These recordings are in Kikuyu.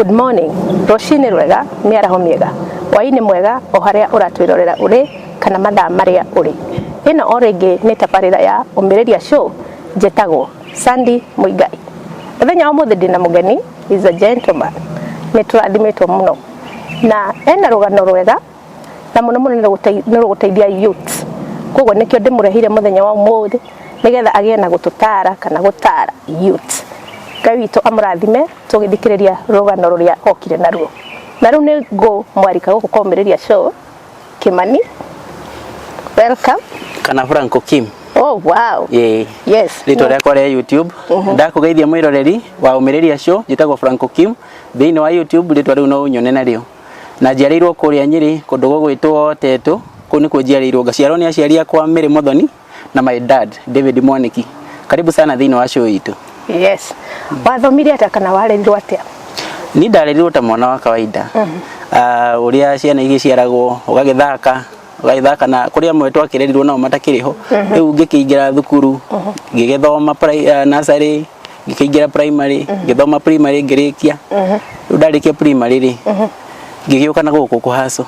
Good morning, rũcinĩ rwega, mĩaraho mĩega, hwaĩ-inĩ mwega o harĩa ũratwĩrorera ũrĩ kana mathaa marĩa ũrĩ. Ĩno o rĩngĩ nĩ tabarĩra ya Ũmĩrĩria Show, njĩtagwo Sandy Muigai. Mũthenya wa ũmũthĩ ndĩna mũgeni, is a gentleman, nĩ tũrathimĩtwo mũno na ena rũgano rwega na mũno mũno nĩ rũgũteithia youths. Koguo nĩkĩo ndĩmũrehire mũthenya wa ũmũthĩ nĩgetha agĩe na gũtũtara kana gũtara youths. Ngai witũ amũrathime tũgĩthikĩrĩria rũgano rũrĩa okire naruo. Na rĩu nĩ ngũmwarika gũkũ kwa Ũmĩrĩria Show. Kimani, welcome. Kana Franco Kim. Oh, wow. Yeah. Yes. Rĩtwa rĩakwa rĩa YouTube. Ndakũgeithia mwĩroreri wa Ũmĩrĩria Show, njĩtagwo Franco Kim. Thĩinĩ wa YouTube rĩtwa rĩu no ũnyone narĩo. Na njiarĩirwo kũrĩa Nyĩrĩ kũndũ gũgwĩtwo Tetũ, kũu nĩkuo njiarĩirwo. Ngaciarwo nĩ aciari akwa Mary Muthoni na my dad David Mwaniki. Karibu sana thĩinĩ wa show itũ. Yes. Wathomire atĩa kana warerirwo atĩa? Ni ndarerirwo ta mwana wa kawaida. Ũrĩa ciana igĩciaragwo ũgagĩthaka ũgagĩthaka na kũrĩ amwe twakĩrerirwo nao matakĩrĩ ho. Rĩu ngĩkĩingĩra thukuru ngĩgĩthoma nursery, ngĩkĩingĩra primary, ngĩthoma primary ngĩrĩkia. Rĩu ndarĩkia primary rĩ, ngĩgĩũka na gũkũ kũhaco.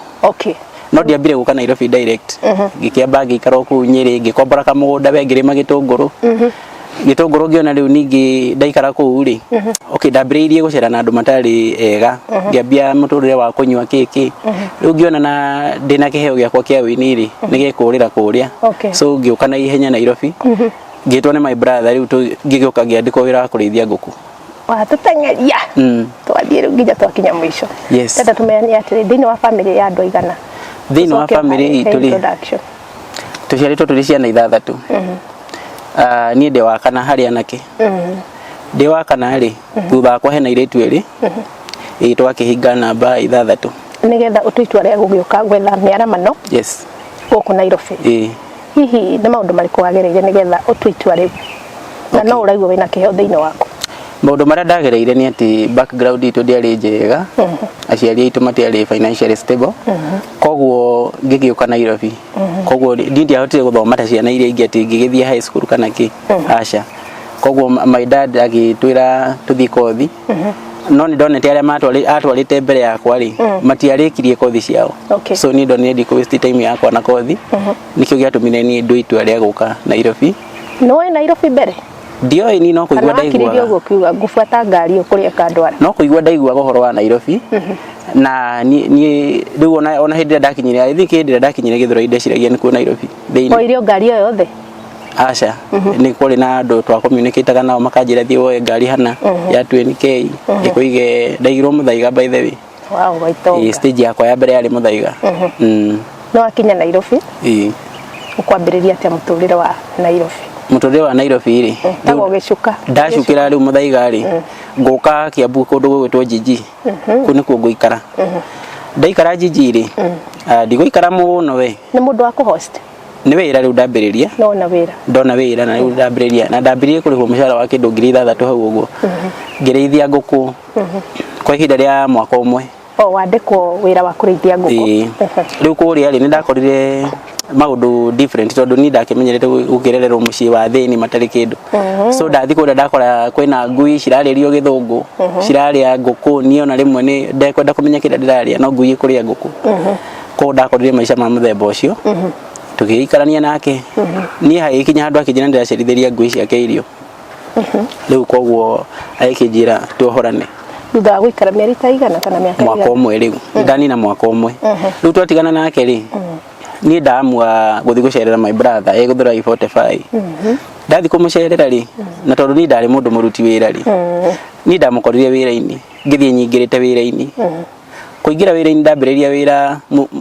No ndiambire gũka Nairobi direct. Ngĩkĩamba ngĩikara o kũu Nyĩrĩ, ngĩkombora kamũgũnda we ngĩrĩma gĩtũngũrũ. Gĩtũngũrũ ngĩona rĩu ningĩ ndaikara kũu rĩ, okay, ndambĩrĩirie gũcera na andũ matarĩ ega, ngĩambia mũtũrĩre wa kũnyua kĩkĩ. Rĩu ngĩona na ndĩna kĩheo gĩakwa kĩa ũini rĩ, nĩ gĩkũrĩra kũrĩa. So ngĩũka na ihenya Nairobi, ngĩtwo nĩ my brother, rĩu ngĩgĩũka ngĩandĩkwo wĩra wa kũrĩithia ngũkũ. Watũteng'eria. Twathiĩ rĩu nginya twakinya mũico. Yes. Tenda tũmenyane atĩrĩ, thĩinĩ wa family ya andũ aigana? Thĩinĩ wa Tũcoke family harĩ itũ rĩ, introduction. Tũciarĩtwo tũrĩ ciana ithathatũ. Niĩ ndĩ wa kana harĩ anake. Ndĩ wa kana rĩ, thutha wakwa hena airĩtu erĩ. Ĩĩ, twakĩhinga namba 6. Nĩgetha ũtue itua rĩa gũgĩũka gwetha mĩaramano gũkũ Nairobi. Ĩĩ. Hihi nĩ maũndũ marĩkũ wagereire nĩgetha ũtue itua rĩu? Na no ũraigua wĩna kĩheo thĩinĩ waku? Maũndũ marĩa ndagereire nĩ atĩ background itũ ndĩarĩ njega, aciari aitũ matiarĩ financially stable, koguo ngĩgĩũka Nairobi, koguo niĩ ndiahotire gũthoma ta ciana iria ingĩ atĩ ngĩgĩthiĩ high school kana kĩ, aca. Koguo my dad agĩtwĩra tũthiĩ kothi, no nĩ ndonete arĩa atwarĩte mbere yakwa rĩ, matiarĩkirie kothi ciao. So niĩ ndonire ndikũ waste time yakwa na kothi, nĩkĩo gĩatũmire niĩ ndue itua rĩa gũka Nairobi. Nĩwoĩ Nairobi mbere? Ndioĩ, niĩ no kũigua Kana wakiririe ndaiguaga. Ũguo ũkiuga ngũbuata ngari kũrĩa ĩkandwara? No kũigua ndaiguaga ũhoro wa Nairobi, na niĩ rĩu ona hĩndĩ ĩrĩa ndakinyire, I think hĩndĩ ĩrĩa ndakinyire Gĩthũrai ndeciragia nĩkuo Nairobi thĩinĩ. Oirio ngari o yothe? Aca, nĩ kũrĩ na andũ twa communicate nao makanjĩra thiĩ woe ngari hana ya 20K ĩkũige. Ndaigirwo Mũthaiga, by the way. Wow, Ĩĩ, waitonga. Stage yakwa ya mbere yarĩ Mũthaiga. Nĩ wakinya Nairobi, Ĩĩ. Ũkwambĩrĩria atĩa mũtũrĩre wa Nairobi? Mũtũrĩre wa Nairobi rĩ, Tagwo gĩcuka. Ndacukĩra rĩu Mũthaiga rĩ, ngũka Kiambu kũndũ gũgwĩtwo Jiji. Kũu nĩkuo ngũikara. Ndaikara Jiji rĩ, ndigũikara mũno we. Nĩ mũndũ wa kũhost? Nĩ wĩra rĩu ndambĩrĩria. Nona wĩra. Ndona wĩra na rĩu ndambĩrĩria, na ndambĩrĩirie kũrĩhwo mũcara wa kĩndũ 6,000 hau ũguo. Ngĩrĩithia ngũkũ kwa ihinda rĩa mwaka ũmwe. O wandĩkwo wĩra wa kũrĩithia ngũkũ. Ĩĩ. Rĩu kũrĩa rĩ, nĩ ndakorire maũndũ different tondũ niĩ ndakĩmenyerete gũkĩrererwo mũciĩ wa thĩni matarĩ kĩndũ. So ndathi kũrĩa ndakora kwĩna ngui cirarĩrio gĩthũngũ, cirarĩa ngũkũ. Niĩ ona rĩmwe nĩ ndekwenda kũmenya kĩrĩa ndĩrarĩa, no ngui ĩkũrĩa ngũkũ. Koguo ndakorire maica ma mũthemba ũcio. Tũgĩikarania nake, niĩ hagĩkinya handũ akĩnjĩra ndĩracerithĩria ngui ciake irio. Rĩu koguo agĩkĩnjĩra tuohorane. Thutha wa gũikara mĩeri ta igana kana mĩaka Mwaka igana? ũmwe. Rĩu ndanina mwaka ũmwe, rĩu twatigana nake rĩ, niĩ ndamua gũthiĩ gũcerera my brother ĩ Gĩthũrai 45. Ndathiĩ kũmũcerera rĩ, na tondũ niĩ ndarĩ mũndũ mũruti wĩra rĩ, niĩ ndamũkorire wĩra-inĩ, ngĩthiĩ nyingĩrĩte wĩra-inĩ. Kũingĩra wĩra-inĩ, ndambĩrĩria wĩra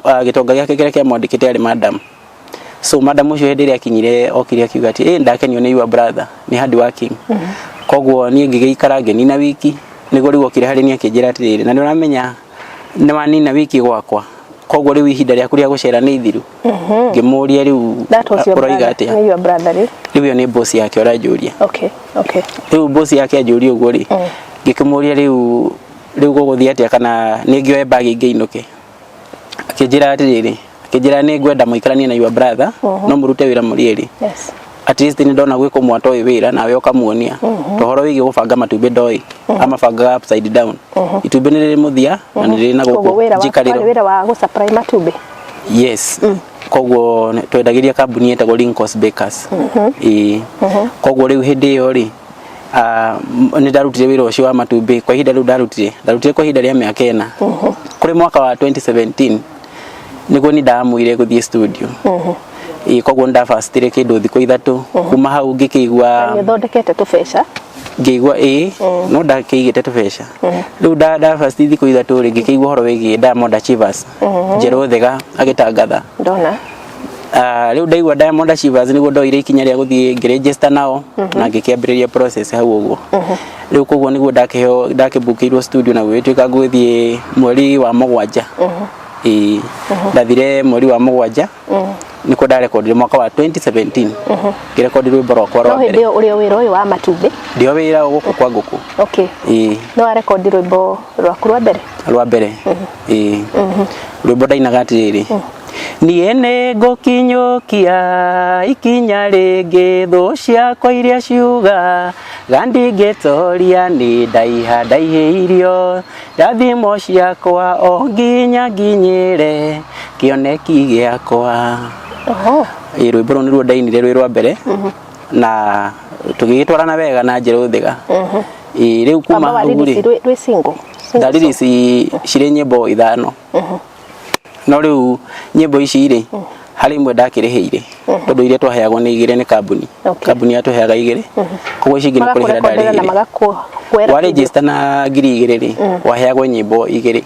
gĩtonga gĩake kĩrĩa kĩamwandĩkĩte arĩ madam. So madam ũcio hĩndĩ ĩrĩa akinyire okire akiuga atĩ ĩ ndakenio nĩ your brother, nĩ hard working. Koguo niĩ ngĩgĩikara ngĩnina wiki, nĩguo rĩu okire harĩ niĩ akĩnjĩra atĩrĩrĩ, na nĩ ũramenya nĩ wanina wiki gwakwa, koguo rĩu ihinda rĩaku rĩa gũcera nĩ ithiru. Ngĩmũria rĩu That was your ũroiga brother. atĩa? Nĩ your brother rĩu? Rĩu ĩyo nĩ boss yake ũranjũria. Rĩu boss yake anjũria ũguo rĩ, ngĩkĩmũria rĩu gũgũthiĩ atĩa, kana nĩ ngĩoe bag ngĩinũke? Akĩnjĩra atĩrĩrĩ, akĩnjĩra nĩ ngwenda mũikaranie na your brother, no mũrute wĩra mũrĩ erĩ. At least nĩ ndona gwĩ kũmwe atoĩ wĩra nawe ũkamuonia. Ũhoro wĩgiĩ gũbanga matumbĩ ndoĩ. Amabangaga upside down. Itumbĩ nĩ rĩrĩ mũthia na nĩ rĩrĩ na Koguo gũkũ wĩra waku njikarĩro. warĩ wĩra wa gũ supply matumbĩ? Yes. Koguo twendagĩria kambuni ĩtagwo Lincos Bakers. Ĩĩ. Koguo rĩu hĩndĩ ĩyo rĩ, nĩ ndarutire wĩra ũcio wa matumbĩ kwa ihinda rĩu ndarutire kwa ihinda rĩa mĩaka 4. Kũrĩ mwaka wa 2017 nĩguo ni ndamuire gũthiĩ studio. Ĩĩ, koguo nĩ ndabacitire kĩndũ thikũ 3 kuma hau ngĩkĩigua. Nĩ ũthondekete tũbeca? Ngĩigua ĩĩ, no ndakĩigĩte tũbeca. Rĩu ndabaciti thikũ 3 rĩ, ngĩkĩigua ũhoro wĩgiĩ Diamond Achievers, Njerũ Thega agĩtangatha. Ndona. Rĩu ndaigua Diamond Achievers nĩguo ndoire ikinya rĩa gũthiĩ ngĩregister nao na ngĩkĩambĩrĩria process hau ũguo. Rĩu koguo nĩguo ndakĩheo ndakĩbukĩirwo studio na gũgĩtuĩka ngũgĩthiĩ mweri wa 7. Ĩĩ, ndathire mweri wa 7 nĩkuo ndarekondire mwaka wa 2017, ngĩrekondi rwĩmbo rwakwa No rwa hĩndĩ mbere. ĩyo ũrĩ o wĩra ũyũ wa matumbĩ? Ndio wĩra gũkũ kwa ngũkũ. Ĩĩ. Nĩ warekondi rwĩmbo rwaku rwa mbere? Rwa mbere, ĩĩ. Rwĩmbo ndainaga atĩrĩrĩ: niĩ nĩ ngũkinyũkia ikinya rĩngĩ, thũ ciakwa iria ciuga gandingĩtoria nĩ ndaiha ndaihĩirio rathimo ciakwa o nginya nginyĩre kĩoneki gĩakwa. Ĩĩ, rwĩmbo rũu nĩruo ndainire rwĩ rwa mbere na tũgĩgĩtwarana wega na Njerũ Thega. Ĩĩ, rĩu kuma Wamba hau wa rĩ, rwĩ single? Ndaririci cirĩ nyĩmbo 5, no rĩu nyĩmbo ici rĩ, harĩ imwe ndakĩrĩhĩire tondũ iria twaheagwo nĩ 2 nĩ kambuni. Kambuni yatũheaga 2, koguo ici ingĩ nĩ kũrĩhĩra Magakũrekondera na ndarĩhĩire. magakwera? Wa register na 2000 rĩ, waheagwo nyĩmbo 2.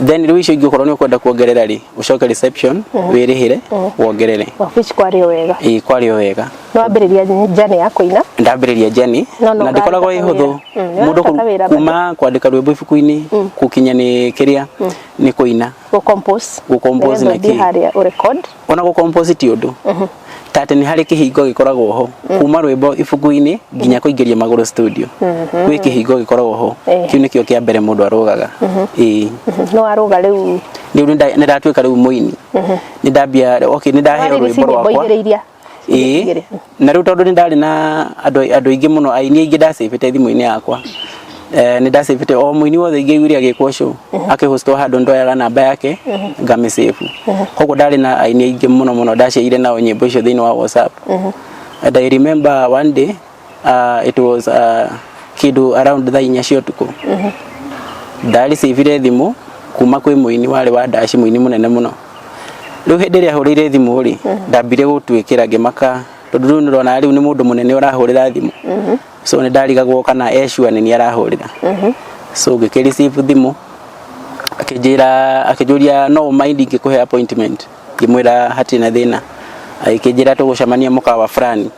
Then rĩu icio ingĩ okorwo nĩ ũkwenda kuongerera rĩ, ũcoke reception wĩrĩhĩre wongerere. Of which kwarĩ o wega. Ĩĩ, kwarĩ o wega. Nĩ wambĩrĩria journey ya kũina? Ndambĩrĩria journey. No, no, na ndĩkoragwo ĩ ũraruta hũthũ. kawĩra. Mũndũ nĩũraruta kawĩra. Kuma kwandĩka rwĩmbo ibuku-inĩ gũkinya nĩ kĩrĩa nĩ kũina, Gũ compose. Gũ compose Nĩgetha na ũthiĩ kĩ? harĩa ũ record. Ona gũ compose ti ũndũ, ta atĩ nĩ harĩ kĩhingo gĩkoragwo ho kuma rwĩmbo ibuku-inĩ nginya kũingĩria magũrũ studio, gwĩ kĩhingo gĩkoragwo ho. Kĩu nĩkĩo kĩa mbere mũndũ arũgaga, ĩĩ. Nĩ warũga rĩu? Rĩu nĩ ndatuĩka rĩu mũini, nĩ ndambia, okay, nĩ ndaheo Waririci rwĩmbo nyĩmbo rwakwa. 2 iria Ĩĩ. 2. Na rĩu tondũ nĩ ndarĩ na andũ aingĩ mũno, aini aingĩ ndacĩbĩte thimũ-inĩ yakwa, nĩ ndacĩbĩte o mũini wothe ingĩaiguire agĩkwo show, akĩhostwo handũ, ndoyaga namba yake ngamĩsave. Koguo ndarĩ na aini aingĩ mũno mũno ndaciaire nao nyĩmbo icio thĩinĩ wa WhatsApp. And I remember one day, it was kĩndũ around thaa 4 cia ũtukũ, ndarĩcĩbire thimũ kuma kwĩ mũini warĩ wa ndaci, mũini mũnene mũno. Rĩu hĩndĩ ĩrĩa ahũrĩire thimũ rĩ, ndambire gũtuĩkĩra ngĩmaka tondũ rĩu nĩũrona rĩu nĩ mũndũ mũnene ũrahũrĩra thimũ, so nĩ ndarigagwo kana e sure nĩ niĩ arahũrĩra. So ngĩkĩ receive thimũ, akĩnjĩra, akĩnjũria no mind ingĩkũhe appointment. Ngĩmwĩra hatirĩ na thĩna. Agĩkĩnjĩra tũgũcemania mũkawa fulani.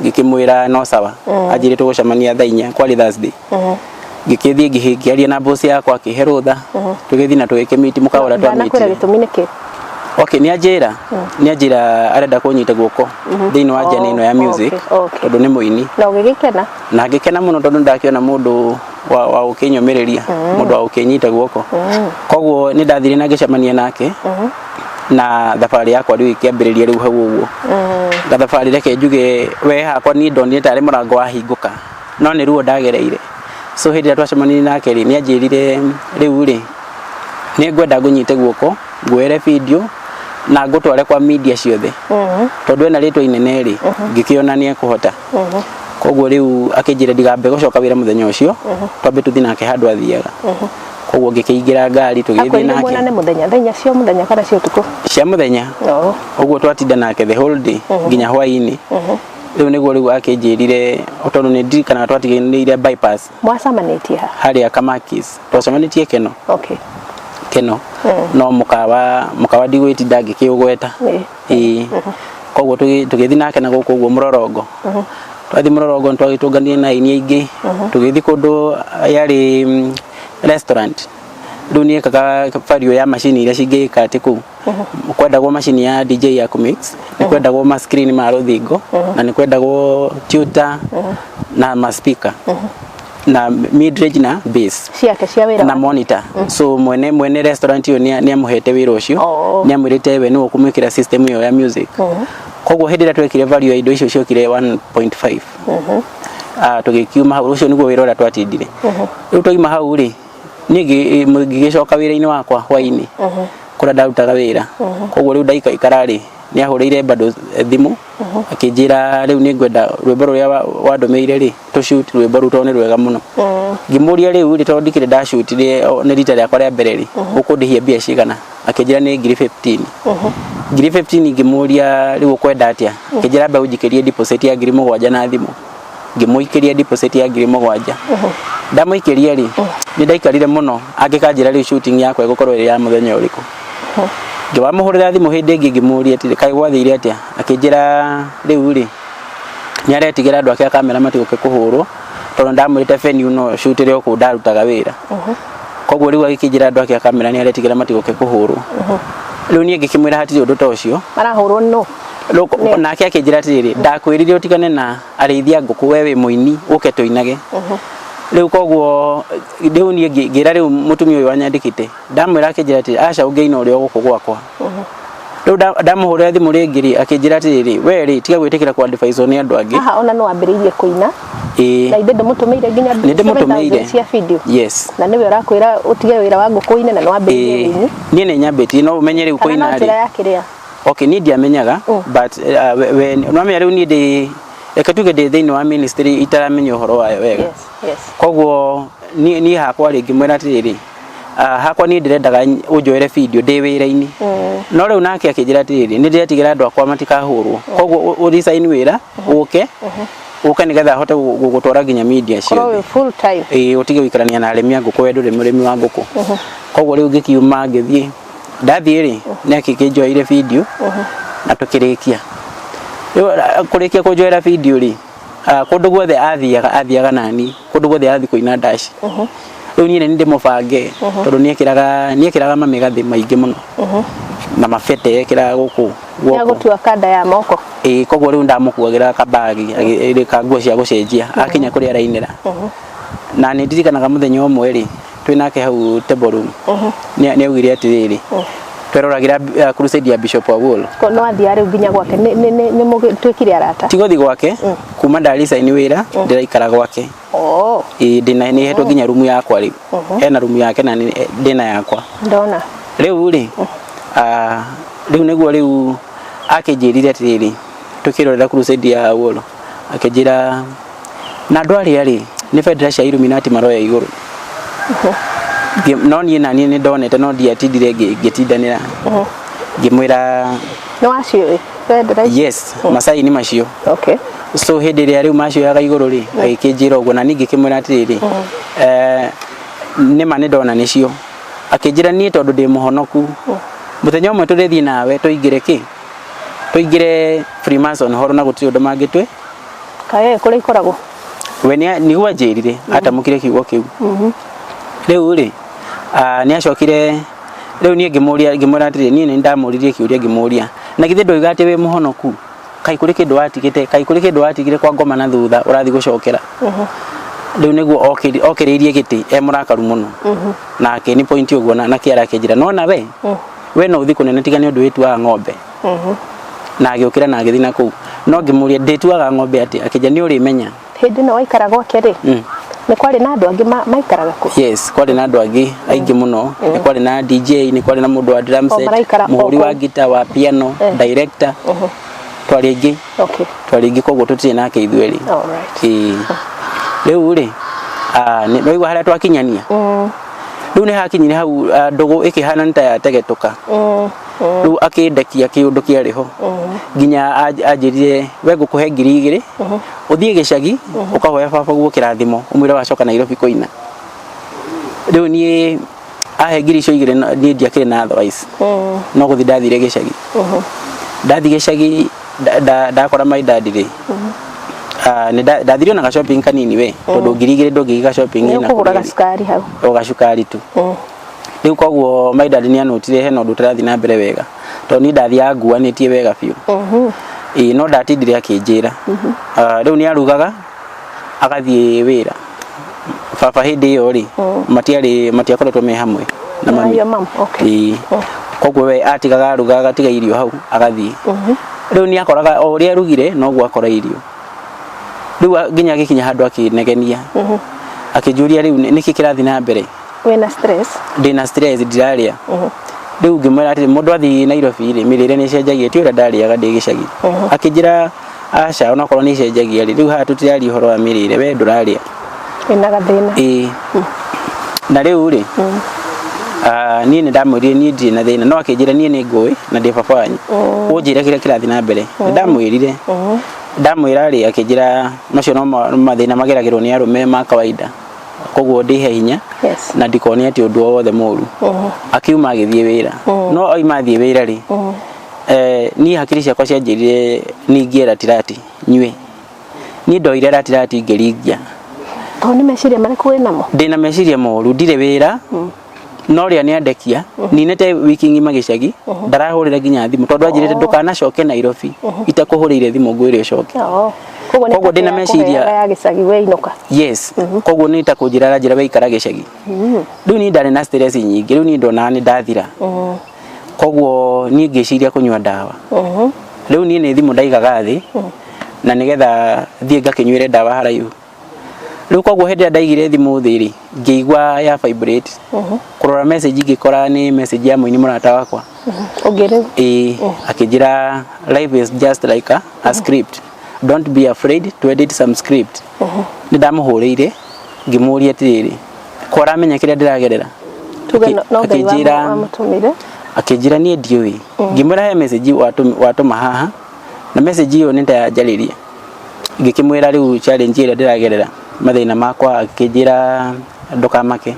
Ngĩkĩmwĩra no sawa. Anjĩrire tũgũcemania thaa 4, kwarĩ Thursday. Ngĩkĩthiĩ ngĩaria na boss yakwa, akĩhe rũtha, tũgĩthiĩ na tũgĩkĩmiti mũkawa ũrĩa Ndanakwĩra twamitire. Gĩtũmi nĩkĩ? Okay, nĩ anjĩra, nĩ anjĩra arenda kũnyita guoko thĩinĩ wa journey ĩno ya music tondũ nĩ mũini. Na ũgĩgĩkena? Na ngĩkena mũno tondũ ndakĩona mũndũ wa gũkĩnyũmĩrĩria, mũndũ wa gũkĩnyita guoko. Koguo nĩ ndathire na ngĩcemania nake na thabarĩ yakwa rĩu ĩkĩambĩrĩria rĩu hau ũguo. Gathabarĩ reke njuge we hakwa niĩ ndonire tarĩ mũrango wahingũka, no nĩ ruo ndagereire. So hĩndĩ ĩrĩa twacemanirie nake rĩ, nĩ anjĩrire rĩu rĩ, nĩ ngwenda ngũnyite guoko, nguoere video na ngũtware kwa media ciothe tondũ ena rĩtwa inene rĩ, ngĩkĩona nĩ ekũhota. Koguo rĩu akĩnjĩra ndigambe gũcoka wĩra mũthenya ũcio, twambe tũthiĩ nake handũ athiaga. Koguo ngĩkĩingĩra ngari tũgĩthiĩ Akwĩrire nake. Muonane mũthenya thaa 4 cia mũthenya kana cia ũtukũ? Cia mũthenya. Ũguo twatinda nake the whole day nginya hwaĩ-inĩ. Rĩu nĩguo rĩu akĩnjĩrire tondũ nĩ ndirikanaga twatiganĩire bypass. Mwacemanĩtie ha? Harĩa Kamakis. Twacemanĩtie Keno. Keno. No mũkawa ndigwĩtinda ngĩkĩũgweta. Ĩĩ. Koguo tũgĩthiĩ nake na gũkũ ũguo mũrorongo. Twathiĩ mũrorongo nĩ twagĩtũnganire na aini aingĩ. Tũgĩthiĩ kũndũ yarĩ restaurant. Rĩu nĩ ekaga value ya macini iria cingĩka atĩ kũu. Kwendagwo macini ya DJ ya kũmix, nĩ kwendagwo ma screen ma rũthingo, na nĩ kwendagwo tutor na ma speaker na mid range na bass Ciake cia wĩra na wake. Monitor. So mwene restaurant ĩyo nĩ amũhete wĩra ũcio, nĩ amwĩrĩte we nĩwe ũkũmwĩkĩra system ĩyo ya music. Koguo hĩndĩ ĩrĩa twekire value ya indo icio ciokire 1.5. Tũgĩkiuma hau, ũcio nĩguo wĩra ũrĩa twatindire. Rĩu twaima hau rĩ, niĩ ngĩgĩcoka wĩra-inĩ wakwa hwainĩ kũrĩa ndarutaga wĩra. Koguo rĩu ndaikaikara rĩ, nĩ ahũrĩire bado thimũ akĩnjĩra rĩu nĩ ngwenda rwĩmbo rũrĩa wandũmĩire rĩ, tũ shoot rwĩmbo rũu tondũ nĩ rwega mũno. Ngĩmũria rĩu rĩ, tondũ ndikĩrĩ ndacutire, nĩ rita rĩakwa rĩa mbere rĩ, ũkũndĩhia mbia cigana? Akĩnjĩra nĩ ngiri 15. Ngiri 15. Ngĩmũria rĩu ũkwenda atĩa? Akĩnjĩra mbe ũnjikĩrie deposit ya 7,000 na thimũ. Ngĩmũikĩria deposit ya 7,000. Ndamũikĩria rĩ, nĩ ndaikarire mũno angĩkanjĩra rĩu shooting yakwa ĩgũkorwo ĩrĩ ya mũthenya ũrĩkũ. Ngĩwamũhũrĩra thimũ hĩndĩ ĩngĩ, ngĩmũria atĩrĩ, kaĩ gwathire atĩa? Akĩnjĩra rĩu rĩ, nĩ aretigĩra andũ ake a kamera matigũke kũhũrwo, tondũ ndamwĩrĩte venue no shootĩre o kũu ndarutaga wĩra. Koguo rĩu agĩkĩnjĩra andũ ake a kamera nĩ aretigĩra matigũke kũhũrwo. Rĩu niĩ ngĩkĩmwĩra hatirĩ ũndũ ta ũcio. Marahũrwo no? Rĩu nake akĩnjĩra atĩrĩrĩ, ndakwĩrire ũtigane na arĩithi a ngũkũ, we wĩ mũini, ũke tũinage. Rĩu koguo rĩu niĩ ngĩra rĩu mũtumia ũyũ wanyandĩkĩte, ndamwĩra, akĩnjĩra atĩrĩ, aca, ũngĩina ũrĩ o gũkũ gwakwa. Rĩu ndamũhũrĩra thimũ rĩngĩ rĩ, akĩnjĩra atĩrĩrĩ, we rĩ, tiga gwĩtĩkĩra kũ-advise nĩ andũ angĩ. Haha ona no wambĩrĩirie kũina? Ĩĩ. Na ithe ndũmũtũmĩire nginya Nĩ ndĩmũtũmĩire. 7,000 cia video? Yes. Na nĩwe ũrakwĩra ũtige wĩra wa ngũkũ ũine, na nĩ wambĩrĩirie Ĩĩ. ũini? Niĩ nĩ nyambĩtie, no ũmenye rĩu Kana no kũina njĩra rĩ, ya kĩrĩa? Okay, niĩ ndiamenyaga, but we nĩwamenya rĩu niĩ ndĩ, reke tuge ndĩ thĩinĩ wa ministry itaramenya ũhoro wayo wega. Koguo niĩ hakwa rĩ, ngĩmwĩra atĩrĩrĩ, hakwa niĩ ndĩrendaga ũnjoere video ndĩ wĩra-inĩ. No rĩu nake akĩnjĩra atĩrĩrĩ, nĩ ndĩretigĩra andũ akwa matikahũrwo, koguo ũ resign wĩra, ũke nĩgetha hote gũgũtwara nginya media korwo ciothe. Wĩ full time. Ĩĩ, ũtige gũikarania na arĩmi a ngũkũ, we ndũrĩ mũrĩmi wa ngũkũ. Koguo rĩu ngĩkiuma ngĩthiĩ. Ndathiĩ rĩ, nĩ akĩkĩnjoeire video na tũkĩrĩkia. Rĩu kũrĩkia kũnjoera video rĩ, kũndũ guothe athiaga nani, kũndũ guothe athiĩ kũina ndaci. Rĩu niĩ nĩ ndĩmũbange, tondũ nĩekĩraga mamĩgathĩ maingĩ mũno na mabete ekĩraga gũkũ guoko. Nĩagũtua kanda ya moko. Ĩĩ, koguo rĩu ndamũkuagĩra kabagi ka nguo cia gũcenjia akinya kũrĩa arainĩra. Na nĩ ndirikanaga mũthenya ũmwe rĩ, twĩ nake hau table room, nĩ augire atĩrĩrĩ, tweroragĩra crusade ya Bishop Awuol. Ko no athiaga rĩu nginya gwake, nĩ mũgĩtuĩkire arata? Ti gũthiĩ gwake, kuma ndaresign wĩra ndĩraikara gwake. Ĩĩ, ndĩna nĩ hetwo nginya rumu yakwa rĩu. Hena rumu yake na ndĩna yakwa. Ndona. Rĩu rĩ, rĩu nĩguo rĩu akĩnjĩrire atĩrĩrĩ, tũkĩrorera crusade ya Awuol, akĩnjĩra na andũ arĩa rĩ, nĩ bendera cia Illuminati maroya igũrũ. No niĩ na niĩ nĩ ndonete, no ndiatindire ngĩtindanĩra, ngĩmwĩra Nĩ waciũĩ bendera ici? Yes, macaini macio. So hĩndĩ ĩrĩa rĩu macioyaga igũrũ rĩ, agĩkĩnjĩra ũguo, na niĩ ngĩkĩmwĩra atĩrĩrĩ, nĩma nĩ ndona nĩcio. Akĩnjĩra niĩ tondũ ndĩ mũhonoku, mũthenya ũmwe tũrĩthiĩ nawe tũingĩre kĩ tũingĩre Freemason hall na gũtirĩ ũndũ mangĩtwĩ. Kaĩ kũrĩa ikoragwo? We nĩguo anjĩrire, atamũkire kiugo kĩu. Rĩu rĩ, nĩ acokire rĩu niĩ ngĩmũria, ngĩmwĩra atĩrĩ, niĩ nĩ ndamũririe kĩũria, ngĩmũria, na githĩ ndũiga atĩ wĩ mũhonoku? Kaĩ kũrĩ kĩndũ watigĩte, kaĩ kũrĩ kĩndũ watigire kwa ngoma na thutha ũrathiĩ gũcokera? Rĩu nĩguo okĩrĩirie gĩtĩ e mũrakaru mũno na akĩni point ũguo na kĩara, akĩnjĩra, nona we no ũthiĩ kũnene tiga nĩ ũndũ wĩtuaga ng'ombe. Na agĩũkĩra na agĩthiĩ na kũu. No ngĩmũria, ndĩtuaga ng'ombe atĩ? Akĩnjĩra, nĩ ũrĩmenya. Hĩndĩ ĩno waikara gwake rĩ, nĩ kwarĩ na andũ angĩ maikaraga kuo? Yes, kwarĩ na andũ angĩ aingĩ mũno. Nĩ kwarĩ na DJ, nĩ kwarĩ na mũndũ wa drum O set, maraikara o mũhũri wa kũu. guitar, wa piano, director. Twarĩ aingĩ. Twarĩ aingĩ, koguo tũtirĩ nake ithuerĩ. Ĩĩ. Rĩu rĩ, nĩwaigua harĩa twakinyania? Rĩu nĩ hakinyire hau, ndũgũ ĩkĩhana nĩ ta yategetũka. Rĩu akĩndekia kĩũndũ kĩarĩ ho, nginya anjĩrire, we ngũkũhe 2,000 ũthiĩ gĩcagi ũkahoya baba guo kĩrathimo, ũmwĩre wacoka Nairobi kũina. Rĩu niĩ ahe ngiri icio igĩrĩ, niĩ ndiakĩrĩ na otherwise, no gũthiĩ ndathire gĩcagi. Ndathiĩ gĩcagi, ndakora my dad rĩ, nĩ ndathire ona ga shopping kanini we, tondũ 2,000 ndũngĩgĩka shopping. Nĩ ĩna ũkũgũra kũrĩa rĩ. Gacukari hau. O gacukari tu. Rĩu koguo my dad nĩ anotire hena ũndũ ũtarathiĩ na mbere wega, tondũ niĩ ndathiaga nguanĩtie wega biũ. Ĩĩ, no ndatindire akĩnjĩra. Rĩu nĩ arugaga agathiĩ wĩra. Baba hĩndĩ ĩyo rĩ, matiarĩ, matiakoretwo me hamwe na mami. Your mom, okay. Ĩĩ. Koguo we atigaga aruga, agatiga irio hau, agathiĩ. Rĩu nĩ akoraga o ũrĩa arugire noguo akora irio. Rĩu nginya agĩkinya handũ akĩnegenia, akĩnjũria rĩu nĩkĩ kĩrathiĩ na mbere. Wĩna stress? Ndĩna stress, ndirarĩa. Rĩu ngĩmwĩra atĩrĩ, mũndũ athiĩ Nairobi rĩ, mĩrĩre nĩ ĩcenjagia, ti ũrĩa ndarĩaga ndĩ gĩcagi. Akĩnjĩra aca, onakorwo nĩ ĩcenjagia rĩ, rĩu haha tũtiraria ũhoro wa mĩrĩre, we ndũrarĩa. Wĩna gathĩna. Ĩĩ. Na rĩu rĩ, niĩ nĩ ndamwĩrire niĩ ndirĩ na thĩna, no akĩnjĩra niĩ nĩ ngũĩ na ndĩ baba wanyu, ũnjĩre kĩrĩa kĩrathiĩ na mbere. Nĩ ndamwĩrire, ndamwĩra rĩ, akĩnjĩra macio no mathĩna mageragĩrwo nĩ arũme ma kawaida, koguo ndĩhe hinya na ndikone atĩ ũndũ o wothe mũru. Akiuma agĩthiĩ wĩra, no oima athiĩ wĩra rĩ, niĩ hakiri ciakwa cianjĩrire ningie ratirati nyue. Niĩ ndoire ratirati ngĩringia. Tondũ nĩ meciria marĩkũ wĩ namo? Ndĩna meciria moru, ndirĩ wĩra, no rĩa nĩ andekia, ninĩte wiki ng'ima gĩcagi, ndarahũrĩra nginya thimũ tondũ anjĩrĩte ndũkanacoke Nairobi itakũhũrĩire thimũ ngwĩre ũcoke. Koguo Koguo ndĩna meciria ya gĩcagi we inũka. Yes, koguo nĩ ta kũnjĩra aranjĩra we ikara gĩcagi. Rĩu niĩ ndarĩ na stress nyingĩ, rĩu niĩ ndonaga nĩ ndathira. Koguo niĩ ngĩciria kũnyua ndawa. Rĩu niĩ nĩ thimũ ndaigaga thĩ na nĩgetha thiĩ ngakĩnyuĩre ndawa haraihu. Rĩu koguo hĩndĩ ĩrĩa ndaigire thimũ thĩ rĩ, ngĩigua ya vibrate. Kũrora message ngĩkora nĩ message ya mũini mũrata wakwa. Ũngĩ rĩu? Ĩĩ, akĩnjĩra life is just like a script. Don't be afraid to edit some script. Nĩ ndamũhũrĩire ngĩmũria atĩrĩrĩ, ko aramenya kĩrĩa ndĩragerera? Tuge no Ngai wamũtũmire. Akĩnjĩra niĩ ndiũĩ. Ngĩmwĩra he message watũma haha na message ĩyo nĩ ta yanjarĩria. Ngĩkĩmwĩra rĩu challenge ĩrĩa ndĩragerera, mathĩna makwa, akĩnjĩra ndũkamake.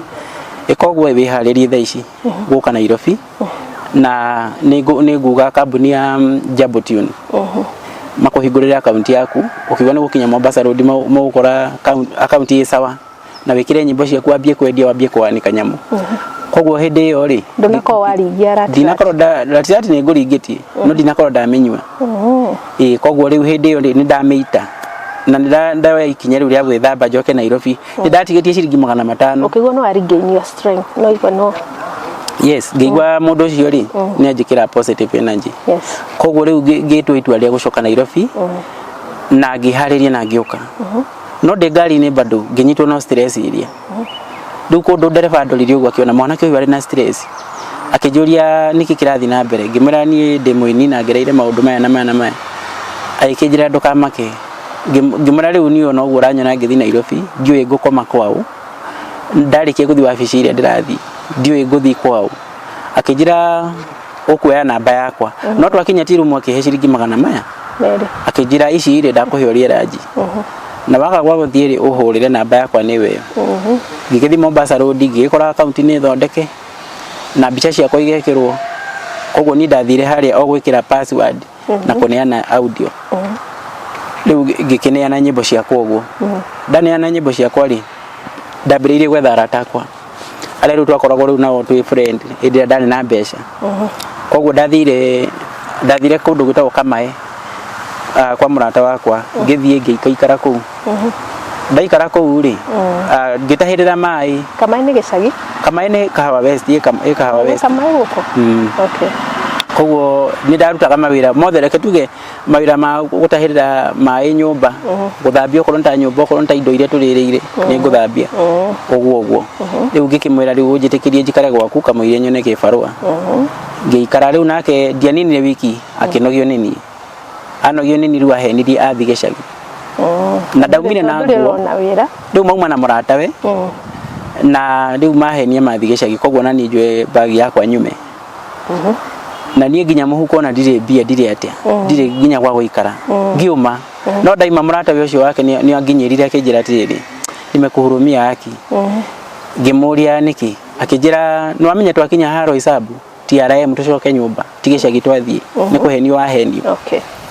Ĩka ũguo wĩharĩrie thaa ici gũka Nairobi na nĩ nguga kambuni ya Jambo Tune makũhingũrĩre akaunti yaku, ũkiuga nĩ gũkinya Mombasa Road mũgũkora akaunti ĩ sawa na wĩkĩre nyĩmbo ciaku wambie kwendia wambie kwanĩka nyamũ. Koguo hĩndĩ ĩyo rĩ, ndũnakorwo waringia ratirati. Ndinakorwo ratirati nĩ ngũringĩtie, no ndinakorwo ndamĩnyua. Ĩĩ, koguo rĩu hĩndĩ ĩyo rĩ, nĩ ndamĩita na nĩ ndoya ikinya rĩu rĩa gwĩthamba njoke Nairobi. Nĩ ndatigĩtie ciringi 500. Ũkĩigua no wa regain your strength, no igua no. Yes, ngĩigua mũndũ ũcio rĩ, nĩ anjĩkĩra positive energy. Koguo rĩu ngĩtua itua rĩa gũcoka Nairobi na ngĩharĩria na ngĩũka. No ndĩ ngari-inĩ bado ngĩnyitwo no stress iria. Rĩu kũndũ ndereba andorire ũguo akĩona mwanake ũyũ arĩ na stress. Akĩnjũria nĩkĩ kĩrathiĩ na mbere, ngĩmwĩra niĩ ndĩ mũini na ngereire maũndũ maya na maya na maya. Agĩkĩnjĩra ndũkamake. Ngĩmwĩra rĩu niĩ ona ũguo ũranyona ngĩthiĩ Nairobi, ndiũĩ ngũkoma kwaũ. Ndarĩkia gũthiĩ wabici ĩrĩa ndĩrathiĩ, ndiũĩ ngũthiĩ kwaũ. Akĩnjĩra ũkuoya namba yakwa. No twakinya tirumu akĩhe ciringi magana maya. Akĩnjĩra ici rĩ ndakũhe ũrĩe ranji. Na waga gwa gũthiĩ rĩ ũhũrĩre namba yakwa nĩwe ĩyo. Ngĩgĩthiĩ Mombasa Road ngĩgĩkora akaunti nĩ thondeke na mbica ciakwa igekĩrwo. Koguo niĩ ndathire harĩa o gwĩkĩra password na kũneana audio. Rĩu ngĩkĩneana nyĩmbo ciakwa ũguo. Ndaneana nyĩmbo ciakwa rĩ, ndambĩrĩirie gwetha arata akwa arĩa rĩu twakoragwo rĩu nao twĩ friend hĩndĩ ĩrĩa ndarĩ na mbeca. Koguo ndathire kũndũ gwĩtagwo Kamae, kwa mũrata wakwa, ngĩthiĩ ngĩikaikara kũu. Ndaikara kũu rĩ, ngĩtahĩrĩra maĩ. Kamae nĩ gĩcagi? Kamae nĩ Kahawa West, ĩ Kahawa West. Kamae gũkũ? Okay. Koguo nĩ ndarutaga mawĩra mothe, reke tuge mawĩra ma gũtahĩrĩra maĩ nyũmba, gũthambia okorwo nĩ ta nyũmba, okorwo nĩ ta indo iria tũrĩrĩire, nĩ ngũthambia. Ũguo ũguo. Rĩu ngĩkĩmwĩra rĩu ũnjĩtĩkĩrie njikare gwaku kamũira nyone kĩbarũa. Ngĩikara rĩu nake ndianinire wiki akĩnogio nĩ niĩ. Anogio nĩ niĩ rĩu ahenirie athiĩ gĩcagi. Na ndaumire na nguo. Rĩu mauma na mũratawe. Na rĩu mahenia mathiĩ gĩcagi koguo na niĩ njoe bagi yakwa nyume. Na niĩ nginya mũhuko ona ndirĩ mbia, ndirĩ atĩa, ndirĩ nginya gwa gũikara. Ngiuma. No ndaima mũratawe ũcio wake nĩ anginyĩrire akĩnjĩra atĩrĩrĩ, nimekuhurumia haki. Ngĩmũria nĩkĩ? Akĩnjĩra nĩwamenya twakinya haha Roysambu TRM tũcoke nyũmba ti gĩcagi twathiĩ, nĩ kũhenio wahenio.